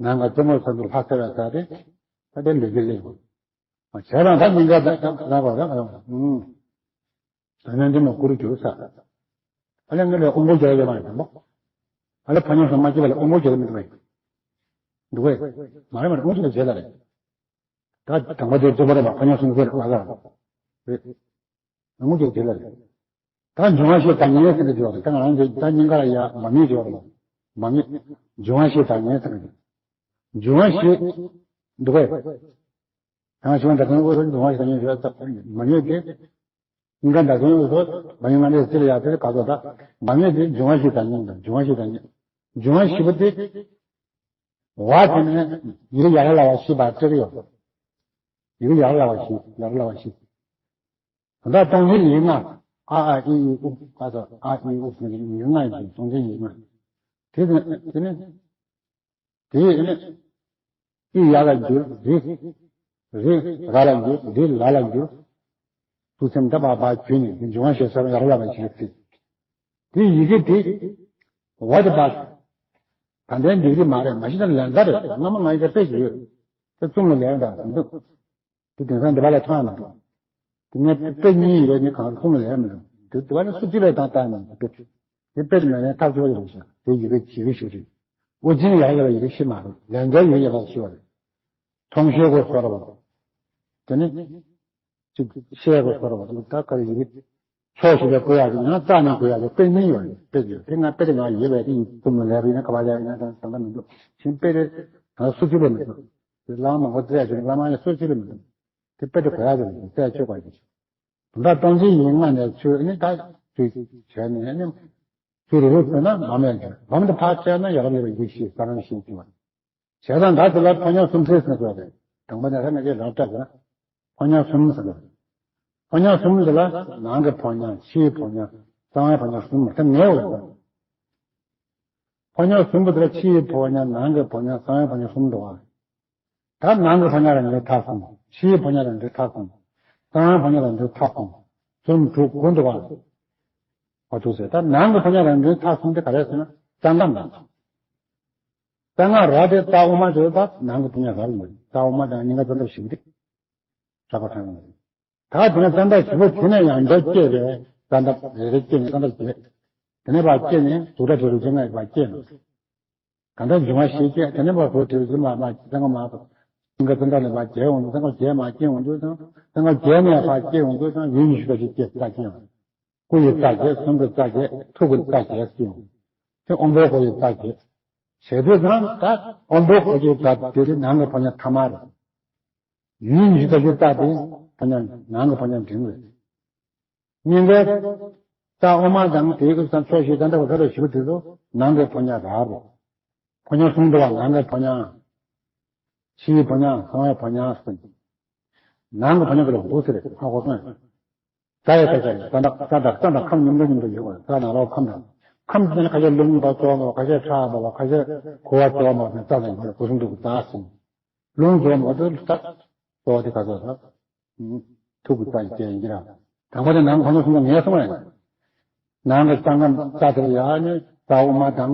ནང་ག་རྩེ་མོ་ཚ་འདུག་ལྷ་ས་བའི་ས་དེ་ད་དེ་ལུས་དཀྱིལ་ཡིན། བྱས་ཙང་ད་ཉིན་འགའ་ད་ད་ད་ག་རེ་ག་ཡོང་། ད་ནི་འདི་མ་བསྐུར་གྱུར་ས། ཨ་ལས་ངས་ལས་དབང་པོ་རྒྱལ་ཡོད་མ་རེད་དམ་པོ། ཨ་ལས་ཕ་ཉམས་སུ་མ་སྐྱེས་པ་ལས་དབང་པོ་རྒྱལ་མི་འདུག་བས། འདུག་བས། མ་རེད་མ་རེད་དབང་ཕྱུག་ལ་བྱས་ད་རེད། ད་དང་པོ་དེ་གཙོ་བོ་རེད་པ། ཕ་ཉམས་སུ་མ་སྐྱེས་པ་ལ་རེད། དབང་པོ་རྒྱལ་བྱས་ད་རེད། ད་འབྱུང་བ་ཞེས་བཏགས་ཉིད་ཟེར་ནས་བརྗོད་པ་རེད། ད་ང་རང་ཚོ་ད་སྙིང་ག་ལ་ཡ་མ་རྨོས་བརྗོད་པ་རེད། མ་རྨོས། འབྱུང་བ་ཞེས་བཏགས་ཉིད་ཟེར་ནས། འབྱུང་བ་ཞེས། འདུག་བས། ཡང་ཞུ་བ་འདྲ་མཁན་འོས་སུ་འབྱུང་བ་ཞེས་བཏགས་ཉིད་ཞེས་བཏགས་མ་རྨོས་ཏེ། སྙིང་ག་འདྲ་མཁན་འོས་སུ་མ་ཡིན་ང་འདྲའི་སྲིད་ལ་ཡ་དེ་ག་ཚོད་ད་མ་རྨོས་ཏེ་འབྱུང་བ་ཞེས་བཏགས་ཉིད་དང་འབྱུང་བ་ཞེས་བཏགས་ཉིད། འབྱུང་བ་ཞེས་པ་དེ། བ་དེ་ནས་ཡི་གེ་ཡ་ར་ལ་བ་ཞེས་པ་སྤྲད་ཀྱི་ཡོད། ཡི་གེ་ཡ་ར་ལ་བ་ཞེས་ཡ་ར་ལ་བ་ཞེས། ད་ལྟ་སྟོང་ཆེན་ཡིག་ལྔ། ཨ་ཨ་ཨི་ཨི་ཨུ། ཨ་ཨ་ཨི་ཨུ་ཟེར་ཡིག་ལྔ་ཡིན་ཅིང་སྟོང་ཆེན་ཡིག་ལྔ། དེ་དེ་ནས་དེ་ནས་དེ་ནས་ཨི་ཡ་ལ་འགྱུར། རི་རི་ར་ལ་འགྱུར། རི་ལ་ལ་འགྱུར། ཐུགས་སེམས་ད་བ་བ་གྱུར་ནས་འབྱུང་བ་ཞེས་སོགས་ཡ་ར་ལ་བ་ཞེས་ཏེ། དེ་ཡི་གེ་དེ་བ་དེ་བ། ད་ལྟའི་འདི་གི་མ་རེད། མ་གཞི་ད་ལན་ད་རེད། སྔ་མ་ང་ཡི་གེ་དཔེ་ཞིག་ཡོད། དེ་གསུམ་ལ་ལན་ད་འདུག་དེ་དེང་སང་འདི་པ་ལ་ཐོན་མི་འདུག་དེ་ངས་དཔེ་གཉིས་ཡོད་ནི་གང་གསུང་ལ་ཡོད་མི་འདུག་དེ་དེ་པ་ལ་སུ་གཅིག་ལ་དང་བལྟས་མི་འདུག་དེ་དཔེ་དེ་མེད་ནས་ཐག་ཆོད་ཡོང་ཤག་དེ་ཡི་གེ་ཡི་གེ་ཞིག་རེད། དབུ་ཅན་ཡག་ཡོད་ལ་ཡི་གེ་ཤི་མ་རེད། ལན་འདྲ་ཡི་གེ་ཡག་ཤི་བ་རེད། མཐོང་ཤེས་གོ་སོ་ར་བ། དེ་ནི་ཅིག་ཤེས་གོ་སོ་ར་བ་དེ་ད་ག་རེ་ཡི་གེ་ཕྱོགས་ཞིག་ལ་གོ་ཡག་གི་ཡང་རྩ་ནས་གོ་ཡག་གི་དཔེ་གཉིས་ཡོད་རེད། དཔེ་ཡོད་དེ་ང་དཔེ་དེ་ང་ཡོད་པས་དེ་ཡི་གེ་གསུམ་ལ་ལས་པ་ཡིན་ན་ག་པ་ལས་ཡིན་ན་དང་དང་མི་འདུག་གཞན་དཔེ་དེ་ང་སུ་གཅིག་ལ་མི་འདུག་དེ་བླ་མ་མང་པོ་བཙལ་བྱུང་། བླ་མ་ཡང་སུ་གཅིག་ལ་མི་འདུག་དེ་དཔེ་དེ་གོ་ཡག་གི་རེད། དཔེ་ཆོས་པ་ཡིན། དོན་དག་སྟོང་ཆེན་ཡིག་ལྔ་ནས་ཆོས་ནི་ད་ཆོས་བྱས་ནས་ནི་ཆོས་རེ་རེ་ཐོན་ན་ལམ་ཡང་བྱས། ལམ་དུ་ཕར་བཅད་ན་ཡར་ལས་པ་ཡིད་ཤེས་ས་རང་ཤེས་ཀྱི་བ། བྱས་ཙང་ད་དེ་ལ་ཕོ་ཉ་སུམ་བརྩེགས་ཟེར་དགོས་རེད། དང་པོ་ནས་ཧ་ང་ཅིག་རང་སྐྲག་ཟེར་ན། ཕོ་ཉ་གསུམ་ཟེར་དགོས་རེད། ཕོ་ཉ་གསུམ་དེ་ལ་ནང་གི་ཕོ་ཉ། ཕྱིའི་ཕོ་ཉ། གསང་བའི་ཕོ་ཉ་གསུམ་མ་ཐེབས་ངེས་འོས་ཟེར། ཕོ་ཉ་གསུམ་པོ་དེ་ལ་ཕྱིའི་ཕོ་ཉ། ནང་གི་ཕོ་ཉ། གསང་བའི་ཕོ་ཉ་གསུམ་འདུག་བ། ད་ནང་གི་ཕོ་ཉ་རང་གི་མཐའ་གསུམ། ཕྱིའི་ཕོ་ཉ་རང་གི་མཐའ་གསུམ། གསང་བའི་ཕོ་ཉ་རང་གི་མཐའ་གསུམ། གསུམ་དྲུག་དགུ་འདུག་བ། འོ་འདུག་ཟེར། ད་ནང་གི་ཕོ་ཉ་རང་གི་མཐའ་གསུམ་དེ་ག་རེ་ཟེར་ན་རྩ་འདབ་མ། རྩ་སྔགས་ར་དེ་རྩ་དབུ་མ་དེ་ད་ནང་གི་ཕོ་ཉ་ར་ལ་མ་རེད། རྩ་དབུ་མ་དང་སྙིང་ག་རྩ་འདབ་ཞིག་རེད། ར་པ་ཁང་ལ་མ་རེད། ད་དེ་ནས་རྩ་འདབ་བཞི་པོ་དེ་ནས་ཡང་འདྲ་སྐྱེས་པའི་ རྩ་འདབ་རེ་རེ་སྐྱེས་ནས་རྩ་འདབ་བརྒྱད། དེ་ནས་ཕར་སྐྱེས་ནས་དུག་སྒྲ་དྲི་རོ་རྗེ་ལྔ་ཡི་བར་སྐྱེས་ནས། གང་ལྟར་འབྱུང་བ་བཞི་སྐྱེས། དེ་ནས་ཕར་བུ་དྲི་རོ་རྗེ་ལྔ་མ་ཙན་ཁ་མ་ཙན་ཁ་ཙན་དག་ལས་ཕར་བརྒྱད་འོང་དུས་ཙན་ཁ་བརྒྱད་མ་སྐྱེས་འོང་དུས་ཙང་ཙན་ཁ་བརྒྱད་ནས་ཕར་སྐྱེས་འོང་དུས་ཙང་ཡུལ་ཉི་ཤུ་རྩ་བཞི་སྐྱེས་རྩ་སྐྱེས་འོང་། སྐུ་ཡི་རྩ་བརྒྱད། གསུང་གི་རྩ་བརྒྱད། ཐུགས་ཀྱི་རྩ་བརྒྱད་སྐྱེས་འོང་། དེ་དབང་པོའི་སྒོ་ཡི་རྩ་བརྒྱད། བྱེད་དུས་ཙང་ད་དབང་པོའི་སྒོ་ཡི་རྩ་དེ་ནང་གི་ཕོ་ཉ་ཐ་མ་རེད། ཡུལ་ཉི་ཤུ་རྩ་བཞི་རྩ་དེ་ཕོ་ཉ་ནང་གི་ཕོ་ཉ་འབྲིང་རེད། སྙིང་གའི་རྩ་དབུ་མ་དང་དེའི་ཀུན་སང་ཕྱོགས་བཞི་ཙམ་འདྲ་བ་ཁ་ལ་ཞིག་དེ་ཚོ་ནང་གི་ཕོ་ཉ་རག་རེད། ཕོ་ཉ་གསུམ་འདུག་བ། ནང་གི་ཕོ་ཉ། ཕྱིའི་ཕོ་ཉ། གསང་བའི་ཕོ་ཉ་ཟེར། ནང་གི་ཕོ་ཉ་གི་ལ་འདུག་ཟེར་རེད། ཧ་གོ་སོང་། རྩ་ཡི་རྩ་ཆ་རེད། རྩ་འདྲ་རྩ་འདྲ་རྩ་འདྲ་ཁམས་མཉམ་དུ་མཉམ་དུ་ཡོད་པ། རྩ་ནང་ལོགས་ཁམས་དང་། ཁམས་དེ་ནི་ཁ་ཤས་རླུང་འབབ་ཙོག་འབབ། ཁ་ཤས་ཁྲག་འབབ་པ། ཁ་ཤས་ཁུ་བ་ཙོག་འབབ་པ། རྩ་དང་ཡོད་པ་སྐུ་གསུང་ཐུགས་ཀྱི་རྩ་ཟེར། རླུང་ཙོག་འབབ་དུས་རྩ་ཙོག་དེ་ག་ཚོད་རེད། ཐུགས་ཀྱི་རྩ་ཡི་རྐྱེན་ཡིན་གྱི་ར། དང་པོ་དེ་ནང་ཕོ་ཉ་གསུམ་ལ་ངེས་སོང་བས། ནང་གི་རྩ་ཁམས་རྩ་དེར་ཡང་ནི་རྩ་དབུ་མ་དང་།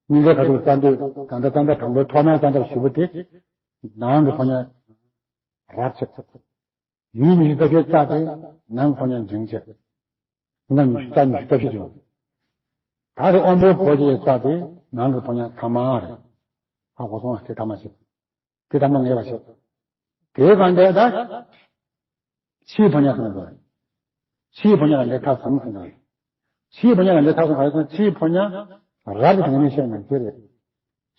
སྙིང་གའི་ཁ་ཐུག་རྩ་མདུད་ད་ལྟ་རྩ་འདབ་དང་པོའི་ཐོག་མའི་རྩ་འདབ་བཞི་པོ་དེ། ནང་གི་ཕོ་ཉ་རབ་བྱེད། ཡུལ་ཉི་ཤུ་རྩ་བཞིའི་རྩ་དེ་ནང་གི་ཕོ་ཉ་འབྲིང་བྱེད། ནང་ཉི་ཤུ་རྩ་ཉི་ཤུ་རྩ་བཞི་བྱུང་། ད་དེ་དབང་པོའི་སྒོ་བཞིའི་རྩ་དེ་ནང་གི་ཕོ་ཉ་ཐ་མ་རེད། ཧ་གོ་སོང་ང་། དེ་ཐ་མ་བྱེད། དེ་ལྟར་མ་ངེས་པ་ཞིག་དེའི་སྒང་དེ་ད། ཕྱིའི་ཕོ་ཉ་ཟེར་ན། ཕྱིའི་ཕོ་ཉ་ལ་འདི་ཐ་གསུམ་ཟེར་ན། ཕྱིའི་ཕོ་ཉ་ལ་འདི་ཐ་གསུམ་ག་རེ་ཟེར་ན། ཕྱིའི་ཕོ་ཉ་རབ་ཏུ་དོན་ནི་ཤེས་ན་དེ་རེད།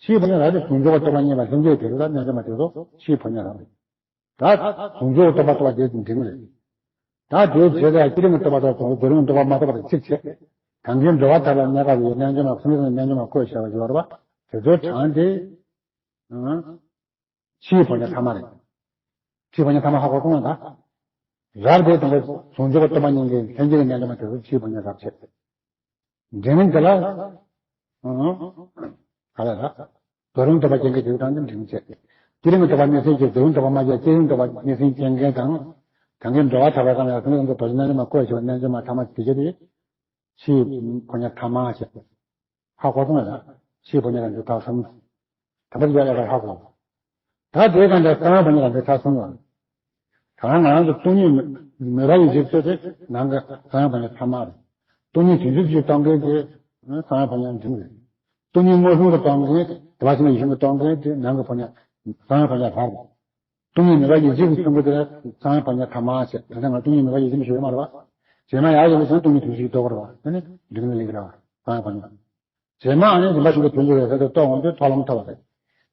ཕྱིའི་ཕོ་ཉ་རབ་ཏུ་ཟུང་འཇུག་པ་སྟོང་པ་ཉིད་པ་ལྷན་སྐྱེས་དེ་རུ་ད་རྣལ་འབྱོར་མ་དེ་ཚོ་ཕྱིའི་ཕོ་ཉ་རབ་རེད། ད་ཟུང་འཇུག་པ་སྟོང་པ་སྟོང་པ་དེ་འབྲིང་རེད། ད་དེའི་རྗེས་ལ་སྐྱེ་རིང་གི་སྟོང་པ་དང་ཟུང་འཇུག་རིང་སྟོང་པ་མ་ཐོབ་པ་དང་གཅིག་བྱས། གང་གིས་འགྲོ་བ་ཐར་པའི་གནས་སྐབས་ཡོད་རྣལ་འབྱོར་མ་གསུམ་ཡོད་རྣལ་འབྱོར་མ་བཀོད་བྱས་པ་ཡོད་རེད་པ། དེ་ཚོའི་གྲངས་དེ། ཕྱིའི་ཕོ་ཉ་ཐ་མ་རེད། ཕྱིའི་ཕོ་ཉ་ཐ་མ་ཧ་གོ་སོང་ང་། ད་རབ་དེ་དང་པོ་ཟུང་འཇུག་པ་སྟོང་པ་ཉིད་ཀྱི་ལྷན་སྐྱེས་ཀྱི་རྣལ་འབྱོར་མ་དེ་ཚོ་ཕྱིའི་ཕོ་ཉ་རབ་བྱེད། འབྲིང་དེ་ལ། ག་ལ་ར། རྫོགས་རིམ་སྟོང་པ་ཅན་གྱི་དེ་དང་འབྲིང་བྱེད། བསྐྱེད་རིམ་གྱི་སྟོང་པ་མི་སེམས་ཀྱི་རྫོགས་རིམ་སྟོང་པ་མ་སྐྱེས་བསྐྱེད་རིམ་སྟོང་པ་མི་སེམས་ཅན་གྱི་དང་། གང་གིས་འགྲོ་བ་ཐར་པའི་གནས་སྐབས་ཡོད་རྣལ་འབྱོར་མ་གསུམ་ཡོད་རྣལ་འབྱོར་མ་ཐ་མ་དེ་གྱད་དེ། ཕྱིའི་ཕོ་ཉ་ཐ་མ་བྱེད། ཧ་གོ་སོང་ང་། ཕྱིའི་ཕོ་ཉ་ལ་འདི་ཐ་གསུམ། ད་པར་ཡ་ཡ་ཧ་གོ། ད་དེ་གང་ལྟར་གསང་བའི་ཕོ་ཉ་ལ་འདི་ཐ་གསུམ་ལ། ད་ང་རང་གི་སྟོང་ཉིད་མེད་པ་ཡེ་ཤེས་ཚོད་དེ་ནང་གི་གསང་བའི་ཕོ་ཉ་ཐ་མ་རེད། སྟོང་ཉིད་དོན་གཅིག་གི་སྟོང་གི་དེ་གསང་བའི་ཕོ་ཉ་འབྲིང་རེད། སྟོང་ཉིད་མངོན་སུམ་གྱི་སྟོང་གི་དེ་བ་ཞིག་ན་ཡེ་ཤེས་ཀྱི་སྟོང་གི་དེ་ནང་གི་ཕོ་ཉ་གསང་བའི་ཕོ་ཉ་རབ་རེད། སྟོང་ཉིད་མེད་པ་ཡེ་ཤེས་ཀྱི་ཚུལ་དེ་གསང་བའི་ཕོ་ཉ་ཐ་མ་བྱེད། ད་ལྟ་ང་སྟོང་ཉིད་མེད་པ་ཡེ་ཤེས་ཀྱི་ཞུ་ཡོད་མ་རེད་པ། རྗེས་མ་ཡར་ཡོང་བའི་ཚེ་སྟོང་ཉིད་དོན་གཅིག་གི་རྟོགས་པ་རེད་པ། དེ་ནི་འབྲིང་ནི་ལེགས་རེད་པ། གསང་བའི་ཕོ་ཉ། རྗེས་མ་ཨ་ནི་རིམ་པ་བཞིན་དུ་དོན་གྱི་རེ་ས་དེ་རྟོགས་འོང་དུས་མཐོང་ལམ་ཐོབ་པ་རེད།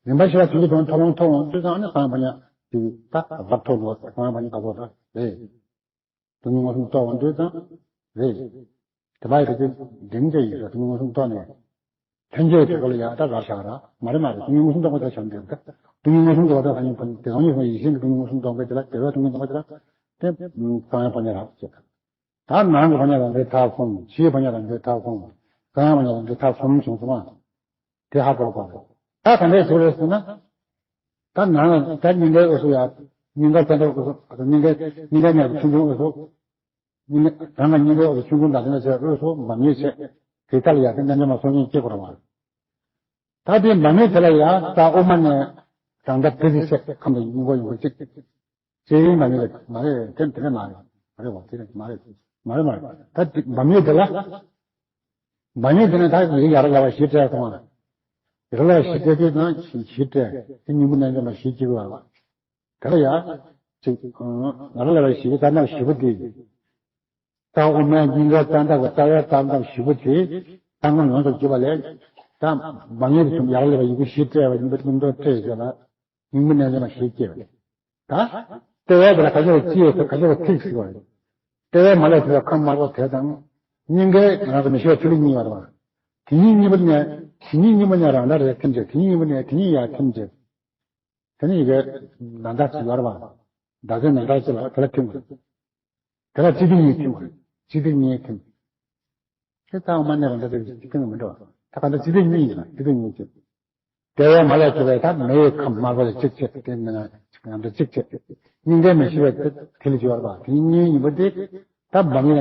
རིམ་པ་བཞི་པ་དོན་གྱི་དོན་མཐོང་ལམ་ཐོབ་འོང་དུས་ཙང་ཨ་ནི་གསང་བའི་ཕོ་ཉ་དེ་ད་རབ་ཐོབ་འགྲོ། གསང་བའི་ཕོ་ཉ་ག་ཚོད་རེད། སྟོང་ཉིད་མངོན་སུམ་རྟོགས་འོང་དུས་ཙང་རེད། དེ་བ་ཡི་ག་ཚོད་འབྲིང་ཚད་ཡིན་ཟེར། སྟོང་ཉིད་མངོན་སུམ་རྟོགས་ནས། ལྷན་སྐྱེས་དེ་ཀ་ལ་ཡ་ད་རབ་བཞག་ར། མ་རེད་མ་རེད། སྟོང་ཉིད་མངོན་སུམ་རྟོགས་པ་དེ་བྱམས་ཏེ། སྟོང་ཉིད་མངོན་སུམ་རྟོགས་པ་དེ་གང་ཡིན་པ་དེ་གང་ཡིན་པ་ཡེ་ཤེས་ཀྱི་སྟོང་ཉིད་མངོན་སུམ་རྟོགས་པ་དེ་ལ་དེ་བས་སྟོང་ཉིད་མངོན་སུམ་རྟོགས་པ་དེ་ལ་དེ་གསང་བའི་ཕོ་ཉ་རབ་ཅེས། ད་ནང་གི་ཕོ་ཉ་རང་གི་ཐ་གསུམ། ཕྱིའི་ཕོ་ཉ་རང་གི་ཐ་གསུམ། གསང་བའི་ཕོ་ཉ་རང་གི་ཐ་གསུམ་བྱུང་སོང་ང་། དེ་ཧ་གོ་དགོས་རེད། ད་ག་འདྲས་བྱུང་རེད་ཟེར་ན། ད་ནང་ལ་ད་སྙིང་གའི་འོ་ཟུག་ཡ། སྙིང་ག་རྩ་འདབ་འོ་ཟུག་སྙིང་གའི་སྙིང་གའི་ནང་གི་ཆུང་ཆུང་འོ་ཟུག་སྙིང་ག་རང་གི་སྙིང་གའི་འོ་ཟུག་ཆུང་ཆུང་དང་དེ་ནས་བྱས་འོ་ཟུག་འབབ་ཉེས་བྱས། དེ་ལྟར་ཡ་དེ་རྣལ་འབྱོར་མ་སོ་སྙིང་སྐྱེ་དགོས་རེད་བ། ད་དེ་འབབ་མི་དེ་ལ་ཡ་རྩ་དབུ་མ་ནས་རང་ད་དེ་དེ་ཆེ་ཁམས་དང་སྙིང་པོ་ཡོང་གི་གཅིག་ཅེས་ཡིན་འབབ་མི་ལ་མ་རེད། དེ་དེ་ལས་མ་རེད། མ་རེད་བ། དེ་ལས་མ་རེད། མ་རེད་མ་རེད། ད་དེ་འབབ་མི་དེ་ལ་འབབ་མི་དེ་ནས་ད་ཡི་གེ་ཡ་ར་ལ་བ་བཞི་སྤྲད་སོང་བ། ཡ་ར་ལ་བ་བཞི་སྤྲད་དུས་ན་བཞི་སྤྲད་དེ་སྙིང་པོ་རྣལ་འབྱོར་མ་བཞི་སྐྱེ་བ་ལ། དེ་ལ་ཡ་ཅིག་ཡ་ར་ལ་བ་བཞི་གི་རྩ་འདབ་བཞི་པོ་དེ། རྩ་དབུ་མའི་སྙིང་གའི་རྩ་འདབ་ཀྱི་རྩ་བའི་རྩ་འདབ་བཞི་པོ་དེ་རྩ་ཁམས་ཡོངས་སུ་གྱུར་པ་ལས། ད་འབབ་མི་དེ་ཚོ་ཡ་ར་ལ་བ་ཡི་གེ་བཞི་སྤྲད་པ་ཡིན་པ་སྙིང་པོ་སྤྲད་ཡོད་ལ། སྙིང་པོ་རྣལ་འབྱོར་མ་བཞི་སྐྱེ་བ་རེད། ད་ལྟེ་བའི་དེ་ལ་ག་ཅོག་ཅི་ཡོད་ཟེར་ག་ཅོག་ཐིག་ཟེར་བ་རེད། ལྟེ་བའི་མ་ལས་ཐོན་པའི་ཁམས་དམར་པོ་དེ་དང་། སྙིང་གའི་ང་རང་ཚོ་མི་ཤེས་པ་ཐིག་ལེ་གཉིས་པ་རེད་བ། དེ་གཉིས་གཉིས་པོ་ནས་དེ་གཉིས་གཉིས་པོ་ནས་རང་འདྲ་རེ་ཐིམ་བྱེད། དེ་གཉིས་གཉིས་པོ་ནས་དེ་གཉིས་ཡར་ཐིམ་བྱེད། དེ་ནས་ཡི་གེ་ནང་ལྟར་ཅིག་ཡོད་རེད་བ། ཟླ་ཚེས་ནང་ལྟར་ཅིག་ལ་དེ་ལ་ཐིམ་དགོས། དེ་ལ་སྤྱི་ཐིག་གཉིས་ཐིམ་དགོས། སྤྱི་ཐིག་གཉིས་ཐིམ། ཁྱེད་ཚང་མ་ནས་རང་འདྲ་དེ་ཅིག་ཐིམ་མི་འགྲོ། ད་ག་འདྲ་སྤྱི་ཐིག་གཉིས་ཡིན་ན་སྤྱི་ཐིག་གཉིས་ཐིམ། ལྟེ་བའི་མ་ལས་གྲུབ་པའི་ད་མེ་ཡི་ཁམས་དམར་པོ་ལ་གཅིག་བྱེད། དེ་མིན་ན་ང་ཚོ་གཅིག་བྱེད། སྙིང་གའི་མེ་ཤི་བའི་དེ་དེ་ལ་སྦྱོར་བ་དེ་གཉིས་ཡིན་པ་དེ། ད་འབབ་མི་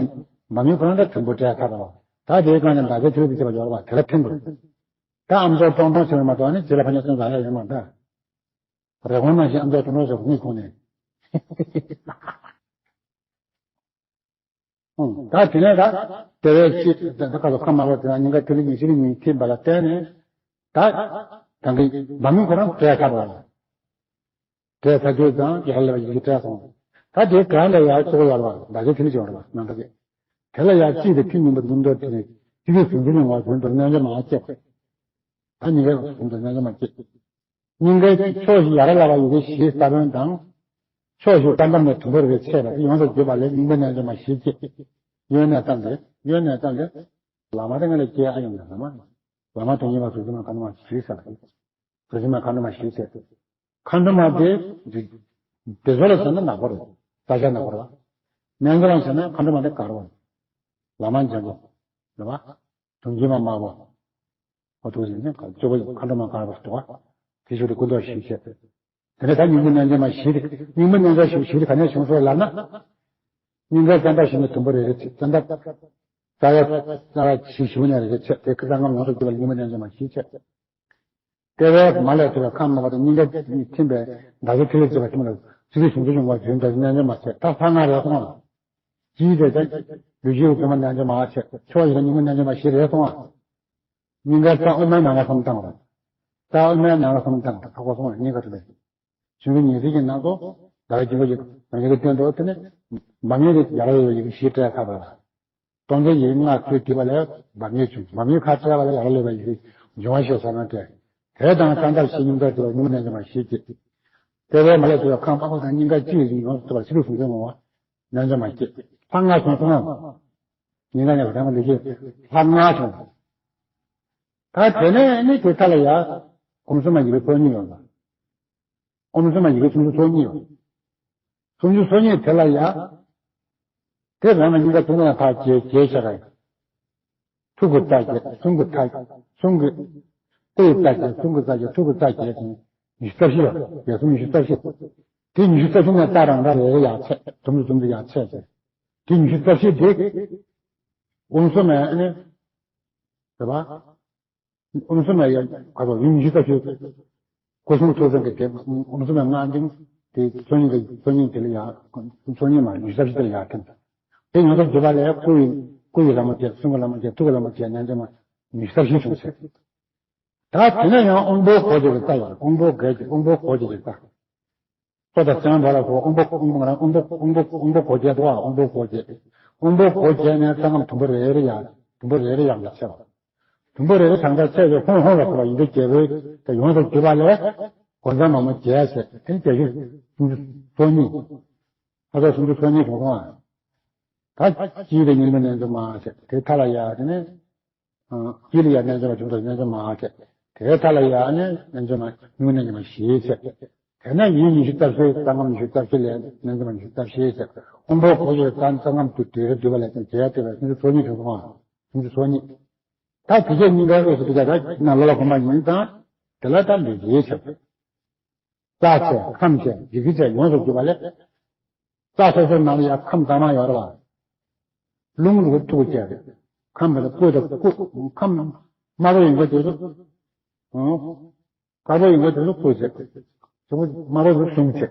འབབ་མི་ཁོ་རང་ད་དུམ་བུ་སྤྲད་ཚར་བ། ད་དེའི་སྒང་ནས་ཟླ་ཚེས་ཐིག་ལེ་དེ་བྱེད་པ་སྦྱོར་བ་དེ་ལ་ཐིམ་དགོས། ད་ཨ་མཆོག་སྟོང་སྟོང་བྱེད་པ་མ་གཏོགས་ནི་རྗེས་ལ་ཕན་ཆད་སོང་ཟ་ཡ་ཡོད་མ་རེད། ད་རེ་སྐོང་ནང་བཞིན་ཨ་མཆོག་སྟོང་སྟོང་བྱེད་པ་དངུལ་ཁུག་ནས། ཨང་། ད་དེ་ནས་ད་དེ་བས་ཅི་ད་ད་ག་ཚོད་ཁ་མ་བབས་དེ་ན་སྙིང་ག་ཐིག་ལེ་ཉི་ཤུ་རྩ་གཉིས་ཐིམ་པ་ལ་བརྟེན་ནས་ད་ད་གི་བ་མོ་ཁོ་རང་བྲལ་ཚར་བ་ལ། བྲལ་ཚར་དུས་ཙང་ཡར་ལ་ཡི་གེ་བྲལ་སོང་། ད་དེའི་གང་ལ་ཡར་གཙོ་བོ་ཡར་བ་ད་གི་ཐིག་ལེ་ཅིག་ཡོང་བ་ནང་ད་གི་དེ་ལ་ཡར་གཅིག་དེ་ཐིག་ཉིན་པ་འཛུམ་མདོག་དེ་ནས་ཐིག་ལེ་ཟུང་འཇུག་ཡོང་བ་བཟུང་དུ་རྣལ་འབྱོར་མ་སྐྱེས། ད་སྙིང་གའི་བཟུང་དུ་རྣལ་འབྱོར་མ་སྐྱེས། སྙིང་གའི་ཕྱོགས་བཞི་ཡར་ལ་བ་ཡི་གེ་བཞི་ས་བོན་དང་། ཕྱོགས་བཞི་རྩ་འགྲམ་ནས་དུམ་བུ་རེ་ཆད་པ་དེ་ཡོངས་སུ་གྱུར་པ་ལས་སྙིང་པོ་རྣལ་འབྱོར་མ་བཞི་སྐྱེས། གཡོན་ནས་བརྩམས་ཏེ་གཡོན་ནས་བརྩམས་ཏེ། ལ་མ་དེ་ང་ལས་སྐྱེ་ཨ་ཡོང་ནས་ལ་མ། ལ་མ་དོན་གཉིས་པ་ཟུང་འཇུག་མ་མཁའ་འགྲོ་མ་བཞི་ཟེར། ཟུང་འཇུག་མ་མཁའ་འགྲོ་མ་བཞི་ཟེར། མཁའ་འགྲོ་མ་དེ། དེ་ཚོ་ལ་ཟེར་ན་ནག་པོ་རེད། རྩ་ཤ་ནག་པོ་རེད་བ། རྣལ་འབྱོར་མ་ཟེར་ན་མཁའ་འགྲོ་མ་དེ་དཀར་པོ་རེད། ལ་མ་འཇམ་པོ། རེད་བ། དོན་གཉིས་པ་དམར་པོ། ཨོ་ཐུགས་ཟིན་ནས་གཙོ་བོ་མཁའ་འགྲོ་མ་དཀར་པོ་འདུག་བ། དེ་ཞུ་དེ་ཀུན་རྟོག་བཞི་བྱས། དེ་ནས་ད་སྙིང་པོ་རྣལ་འབྱོར་མ་བཞི་དེ་སྙིང་པོ་རྣལ་འབྱོར་བཞི་བཞི་དེ་ག་ནས་བྱུང་སོང་ལབ་ན། སྙིང་གའི་རྩ་འགྲམ་བཞི་ནས་དུམ་བུ་རེ་རེ་ཆད། རྩ་འགྲམ་རྩ་བའི་རྩ་བ་བཞི་བཞི་པོ་ནས་རེ་རེ་ཆད། དེ་ཁ་རྩ་ངམ་ཡོངས་སུ་གྱུར་པ་སྙིང་པོ་རྣལ་འབྱོར་མ་བཞི་ཆད། ལྟེ་བའི་མ་ལས་ཐོན་པའི་ཁམས་རྣམ་པ་དང་སྙིང་གའི་ཐིམ་པའི་ཟླ་གཟུགས་ཐིག་ལེ་བྱེད་པ་ཐིམ་ལ་ཚིག་ལེ་ཟུང་འཇུག་ཡོང་བ་བྱོན་པའི་རྣལ་འབྱོར་མ་ཆད། ད་ལྷ་ལྔ་རེད་སོང་ང་། ཅིའི་དེ་ལུས་ཀྱི་དབུས་གཙང་མ་རྣལ་འབྱོར་མ་ཆད། ཕྱོགས་བཞི་ལ་སྙིང་པོ་རྣལ་འབྱོར་མ་བཞི་རེད་སོང་ང་། སྙིང་གའི་རྩ་དབུ་མའི་ནང་ལ་བསམ་བཏང་བ། རྩ་དབུ་མའི་ནང་ལ་བསམ་བཏང་བ་ཧ་གོ་སོང་ང་། སྙིང་ག་དུ་མེད། གཞུང་གི་ཉི་ཟེར་གྱི་ནང་དུ་ཟླ་བའི་དཀྱིལ་འཁོར་གྱི་རང་བཞིན་གྱི་སྟེང་དུ་དེ་ནི་འབབ་མཉེས་དེ་ཡར་ལ་ཡོད་པའི་ཡི་གེ་བཞི་བྲལ་ཚར་བ་ལ། སྟོང་ཆེན་ཡི་གེ་ལྔ་ཚུར་བསྡུས་པ་ལས་འབབ་མཉེས་བྱུང་། འབབ་མཉེས་ཁ་བྲལ་བ་ལས་ཡར་ལ་ཡོད་པའི་ཡི་གེ་འབྱུང་བ་ཞེས་བྱ་བ་སྟེ། དེ་དང་རྩ་འདབ་བཞི་སྙིང་གར་བསྡུས་པ་སྙིང་པོ་རྣལ་འབྱོར་མ་བཞི་སྐྱེས། ལྟེ་བའི་མ་ལས་ཐོན་པའི་ཁམས་དམར་པོ་དང་སྙིང་ག་གཅིག་ཡིན་ཡོངས་སུ་གཏུབས་པ་ཕྱི་ལུགས་ཟུང་འཇུག་ངོ་བོ་རྣལ་འབྱོར་མ་སྐྱེས། ལྷ་ལྔ་བྱུང་སོང་ངམ། སྙིང་ག་ནས་བ་དན་མ་ལུས་ཀྱི་ལྷ་ལྔ་བྱུང་། ད་དེ་ནས་ནི་དེ་མཐའ་ལ་ཡ། ཨོཾ་སུམ་མ་ཡི་གེ་ཚོགས་གཉིས་ཡོད་ལ། ཨོཾ་སུམ་མ་ཡི་གེ་སུམ་ཅུ་སོ་གཉིས་ཡོད། སུམ་ཅུ་སོ་གཉིས་དེ་ལ་ཡ། དེ་རང་ལ་སྙིང་ག་ཐུགས་ཀ་ཕར་བརྒྱད་བརྒྱད་བྱས་ར། ཐུགས་ཀྱི་རྩ་བརྒྱད། གསུང་གི་མཐའ། གསུང་གི། ལྟེ་བའི་རྩ་བརྒྱད། གསུང་གི་རྩ་བརྒྱད། ཐུགས་ཀྱི་རྩ་བརྒྱད་དང་། ཉི་ཤུ་རྩ་བཞི་ལ་བརྒྱད་གསུམ་ཉི་ཤུ་རྩ་བཞི། དེ་ཉི་ཤུ་རྩ་བཞི་ནས་རྩ་རང་རང་རེ་རེ་ཡར་ཆད། དུམ་བུ་དུམ་བུ་ཡར་ཆད་ཟེར། དེ་ཉི་ཤུ་རྩ་བཞི་དེ། ཨོཾ་སུམ་མ་ནི། རེད་པ། ཨོཾ་སུམ་མ་ཡ་ག་ཚོད་ཡིན་ཉི་ཤུ་རྩ་བཞི། སྐུ་གསུང་ཐུགས་ཀྱི་དེ་ཨོཾ་སུམ་མ་ལྔ་འདི་དེ་ཚོགས་གཉིས་ཀྱི་ཚོགས་གཉིས་དེ་ལ་ཡ། ཚོགས་གཉིས་མ་ཉི་ཤུ་རྩ་བཞི་དེ་ལ་ཡ་ཐིམ། དེ་ཡོངས་སུ་གྱུར་པ་ལས་སྐུ་ཡི་སྐུ་ཡི་ལྷ་མོ་བརྒྱད། གསུང་གི་ལྷ་མོ་བརྒྱད། ཐུགས་ཀྱི་ལྷ་མོ་བརྒྱད། རྣལ་འབྱོར་མ་ཉི་ཤུ་རྩ་བཞི་བྱུང་ཟེར། ད་དེ་ནས་ཡང་དབང་པོ་གོ་འབྱེད་ཀྱི་རྩ་ཡོད་རེད། དབང་པོ་གོ་འབྱེད། དབང་པོ་གོ་འབྱེད་ཀྱི་རྩ། སོ་དང་སེམས་བར་ལ་སོགས་དབང་པོ་དབང་པོ་ང་རང་དབང་པོ་དབང་པོ་དབང་པོ་གོ་འབྱེད་དོ། དབང་པོ་གོ་འབྱེད། དབང་པོ་གོ་འབྱེད་ནས་རྩ་ལྔ་དུམ་བུ་རེ་རེ་ཡར་དུམ་བུ་རེ་རེ་ཡར་ལ་ཆད་པ། དུམ་བུ་རེ་རེ་གང་ལྟར་ཆད་པའི་ཧོང་ཧོང་ལ་སོགས་པ་ཡི་གེ་བརྒྱད་པོའི་དེ་ཡོངས་སུ་གྱུར་པ་ལས་སྒོ་མཚམས་མ་མོ་བརྒྱད་ཟེར། དེ་བརྒྱད་ཅུ་སུམ་ཅུ་སོ་གཉིས། ཨ་ད་སུམ་ཅུ་སོ་གཉིས་གོ་སོང་ཨ། ད་སྤྱིའི་དེ་སྙིང་པོ་རྣལ་འབྱོར་མ་ཟེར། དེ་མཐའ་ལ་ཡར་དེ་ནས། དཀྱིལ་ལ་ཡ་རྣལ་འབྱོར་མ་བྱུང་དང་རྣལ་འབྱོར་མ་ཆད། དེའི་མཐའ་ལ་ཡ་ནི་རྣལ་འབྱོར་མ་སྙིང་པོ་རྣལ་འབྱོར་མ་བཞི་ཆད། དེ་ནས་ཡིད་ཉི་ཤུ་རྩ་བཞི། རྩ་ལྔ་ཉི་ཤུ་རྩ་བཞི་ལས་རྣལ་འབྱོར་མ་ཉི་ཤུ་རྩ་བཞི་ཆད། དབང་པོ་གོ་འབྱེད་རྩ་རྩ་ལྔ་དུ་དུས་རེ་བསྡུས་པ་ལས་ཀྱང་བརྒྱད་སྟེ་བས་སུམ་ཅུ་སོ་གཉིས་བྱུང་སོང་ང་། སུམ་ཅུ་སོ་གཉིས། ད་དེ་རྗེས་སྙིང་གའི་དབུས་སུ་དེ་ཀ་ད་ནང་ལོགས་ལ་གོམས་པ་ཡིན་ཙང་དེ་ལ་ད་ལུས་ཀྱི་ཆད། རྩ་ཆད། ཁམས་ཆད། ཡི་གེ་ཆད། ཡོངས་སུ་གྱུར་པ་ལས། རྩ་སོ་སོའི་ནང་ལ་ཡང་ཁམས་གཙང་མ་ཡོད་རེད་བ། རླུང་རུ་ཐུག་བྱས་རེད། ཁམས་པ་ལ་སྐུ་དང་སྐུ་ཁམས་དམར་པོ་ཡིན་པ་དེ་ཚོ། ཨོ། དཀར་པོ་ཡིན་པ་དེ་ཚོ་སྐུ་བྱས། དེ་ཚོ་དམར་པོ་དེ་གསུམ་བྱས།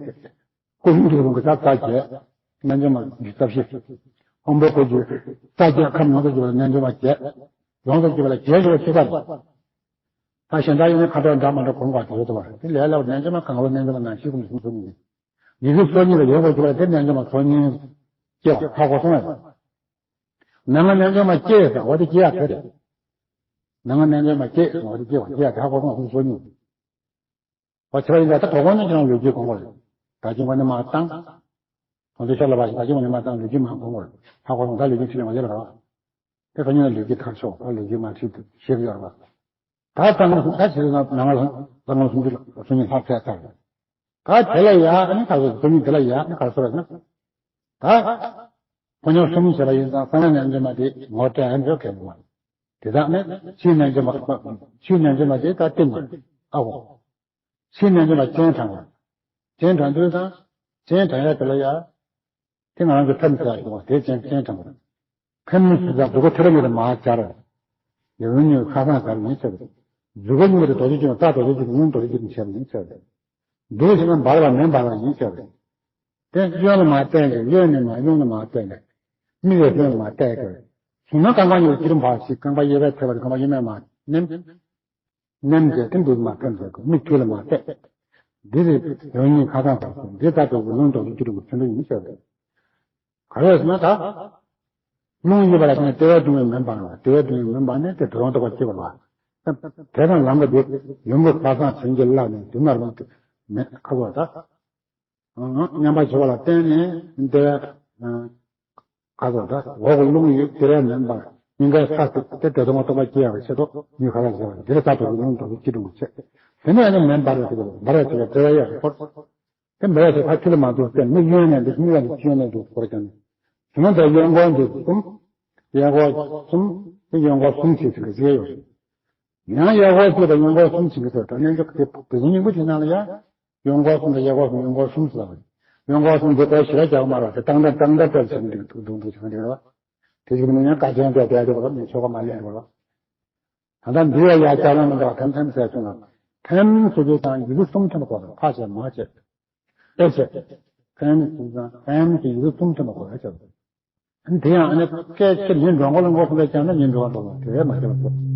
སྐུ་རླུང་ཐུག་རུང་གི་རྩ་རྩ་བརྒྱད། རྣལ་འབྱོར་མ་ཉི་ཤུ་རྩ་བཞི། དབང་པོ་གོ་འབྱེད་རྩ་བརྒྱད། ཁམས་ཡོངས་སུ་གྱུར་པ་ལ་རྣལ་འབྱོར་མ་བརྒྱད། ཡོངས་སུ་གྱུར་པ་ལ་བརྒྱད་ཞེས་པ་ཅི་ལྟར། ད་གཞན་དག་ཡིན་ན་ཁ་དོག་འདྲ་མ་འདྲ་གོང་བ་དེ་ཡོད་དོ། དེ་ལས་སླ་བོ་རྣལ་འབྱོར་མ་གང་ལ་རྣལ་འབྱོར་མ་ནང་བཞིན་ཀུན་གསུང་གསུང་ཡིན། ཡི་གེ་སོ་གཉིས་ལ་ཡོད་དགོས་ཀྱི་བ་དེ་རྣལ་འབྱོར་མ་སོ་གཉིས་སྐྱེ་བ་ཧ་གོ་སོང་ངས། ནང་ང་རྣལ་འབྱོར་མ་སྐྱེ་ཟེར་བ་དེ་སྐྱེ་ཡ་ཐོས་རེད། ནང་ང་རྣལ་འབྱོར་མ་སྐྱེ་ཟེར་བ་དེ་སྐྱེ་བ་སྐྱེ་ཡ་དེ་ཧ་གོ་སོང་ངས། སོ་གཉིས། བ་ཆེ་བ་ཡིན་ད་ད་གོ་གོ་ནས་ཀྱང་ལུས་ཀྱི་གོང་བ་རེད། ད་ཀྱི་གོ་ནས་མ་བཏང་། དོན་དུ་ཤར་ལ་བ་ཞིག་ད་ཀྱི་གོ་ནས་མ་བཏང་ལུས་ཀྱི་མ་གོང་བ་རེད། ཧ་གོ་སོང་ད་ལུས་ཀྱི་ཁྲིད་ནས་མ་ཡོད་ར། དེ་ག་ཉིད་ལ་ལུས་ཀྱི་ཐར་ཆོག་ད་ལུས་ཀྱི་མ་ཁྲིད་དུ་ཤེས་ཀྱི་ཡོད་ར། ད་གཙང་མ་ད་ཕྱི་ནང་ནང་ལ་གཙང་མ་སུམ་ཅུ་ལ་སུམ་ཅུ་ལྷག་ཚད་ཚར། ད་དེ་ལ་ཡ་ཨ་ནི་ཁ་སོ་སུམ་ཅུ་དེ་ལ་ཡ་ཨ་ནི་ཁ་སོ་ར་ན། ད་ཕོ་ཉ་སུམ་ཅུ་བྱས་པ་ཡིན་ཙང་ས་ན་རྣལ་འབྱོར་མ་དེ་ངོ་སྤྲད་ཨ་འཇོག་གལ་མི་བ། དེ་དག་ནི་ཕྱིའི་རྣལ་འབྱོར་མ་ཕྱིའི་རྣལ་འབྱོར་མ་དེ་ད་སྟེང་ནས་ཨ་འོ། ཕྱིའི་རྣལ་འབྱོར་མ་སྤྱན་དྲངས་པ། སྤྱན་དྲངས་དུས་ཙང་སྤྱན་དྲངས་ཡ་དེ་ལ་ཡ། དེ་ང་རང་གི་ཐབས་མི་ཟ་ཞིག་བ་དེ་ཅན་ཅན་དྲངས་པ། ཁ་མི་སུ་ཟ་སྡུག་གོ་ཐེ་ར་མི་ར་མ་བྱ་ར། ཡ་ཡུན་ནི་ཁ་སང་ཟ་ར་ཡིན་ཟེར་རེད། སྡུག་གོ་ཉིན་མོ་དེ་རྡོ་རྗེ་ཅན་རྟ་རྡོ་རྗེ་ཅན་ཡུན་རྡོ་རྗེ་ཅན་བྱས་པ་ཡིན་ཟེར་རེད། སྡུག་ཞིག་ན་འབར་བ་མེ་འབར་བ་ཡིན་ཟེར་རེད། དེ་གཡོན་ལ་མ་བསྟན་ཀྱང་གཡོན་ནི་མ་གཡོན་ལ་མ་བསྟན་ཀྱང་། མིག་ལ་ལྷོད་མ་བལྟས་ཀྱི། བྱུང་ན་རྐང་པ་གཉིས་ཀྱི་རིམ་པ་ཞིག་རྐང་པ་གཡས་པའི་ཐལ་བ་རེད། རྐང་པ་གཡོན་མའི་མ་ནེམ། ནེམ་བྱས་ཏེ་འདུག་མ་ཐོན་ཟེར་གི། མིག་ཐུར་ལ་མ་བལྟས། འདི་རེད། ཡང་སྙིང་ཁ་སང་ཟེར་གི། འདི་ལྟ་བུའི་ལུང་རྟོགས་སུ་ཅི་རིགས་ཀྱི་ཚུལ་འདི་ཡིན་ཟེར་གི། ག་རེ་ཟེར་ན་ད། རླུང་གཡོས་པ་ལ་བརྟེན་ནས་ལྟེ་བའི་སྡུག་བསྔལ་མེ་འབར་བ། ལྟེ་བའི་སྡུག་བསྔལ་མེ་འབར་ནས་དེ་དུ་རུང་རྟོགས་པ་སྐྱེ་བ་ལ། དེ་དང་ལམ་གྱི་དེ་ཡོན་པོ་ཁ་སང་བྱིན་གྱིས་བརླབས་ནས་དུ་མར་ལོངས་ཏེ་མེ་ཁ་བ་ད། མཉམ་པར་བྱེད་པ་ལ་བརྟེན་ནས་དེ་ཁ་བ་ད་འོག་གི་རླུང་གཡོས་ལྟེ་བའི་མེ་འབར། སྙིང་གའི་ས་དེ་དེ་དུ་རུང་རྟོགས་པ་སྐྱེ་བའི་ཆེད་དུ་མིག་ཁ་སང་བྱེད་པ་དེ་ལ་ལྟ་བུའི་ལུང་རྟོགས་སུ་ཅི་རིགས་ཀྱི་ཚུལ། དེ་ནས་ནི་མེ་འབར་བའི་དེ་འབར་བའི་དེ་ལ་ལྟེ་བའི་གཡས་སྐོར། དེ་འབར་བའི་ཚེ་ཁ་ཐུར་ལ་མ་འདུག་སྟེ་མིག་གཡོན་ནས་འདུག་མིག་ལ་འདུག་གཡོན་ནས་འདུག་སྐོར་ཀྱང་ནི། བྱུང་ན་ད་གཡས་སྐོར་འདུག་གསུམ། གཡས་སྐོར་གསུམ། དེ་གཡས་སྐོར་གསུམ་ཞེས་ཟེར་གྱི་ཡོད། ཡང་གཡས་སྐོར་གསུམ་དང་གཡོན་སྐོར་གསུམ་ཞེས་གྱི་ཟེར། ད་གནས་འཇོག་དེ་དེ་བཞིན་སྙིང་པོ་དེ་ནང་ལ་ཡང་། གཡོན་སྐོར་གསུམ་དང་གཡས་སྐོར་གསུམ། གཡོན་སྐོར་གསུམ་ཟེར་བ་རེད། གཡོན་སྐོར་གསུམ་དེ་ལྟར་ཞེ་དྲག་རྒྱག་མ་རེད། དེ་ཏང་ཏང་ཏང་ཏང་ཟེར་ནས་འདུག་འདུག་འདུག་བྱེད་མཁན་དེ་རེད་བ། དེ་ཞིག་ནི་ཡང་དཀའ་ཆེན་དེ་དེ་དེ་བ་ནི་ཆོ་ག་མ་ལེན་རེད་བ། ད་ལྟ་འདི་ཡ་ཡ་ལྕགས་ལམ་མི་འདྲ་བ་ཐེམ་ཐེམ་ཟེར་བྱུང་ལ། ཐེམ་ཟེར་དུས་ཙང་ཡི་གེ་གསུམ་ཐོན་པ་གོ་རེད། ཕ་བྱས་མ་བྱས། ཨེ་བྱས། ཐེམ་ཟེར་དུས་ཙང་ཐེམ་གྱི་ཡི་གེ་གསུམ་ཐོན་པ་གོ་རེད་བྱས། དེ་ཡང་ཨ་ནི་སྐད་ཆ་ཉིན་འགྲོ་མགོ་ལ་མགོ་ཐོན་པའི་ཀྱང་ན་ཉིན་འགྲོ་བ་འགྲོ་བ་དེ་བས་མ་བྱས་པ་གོ།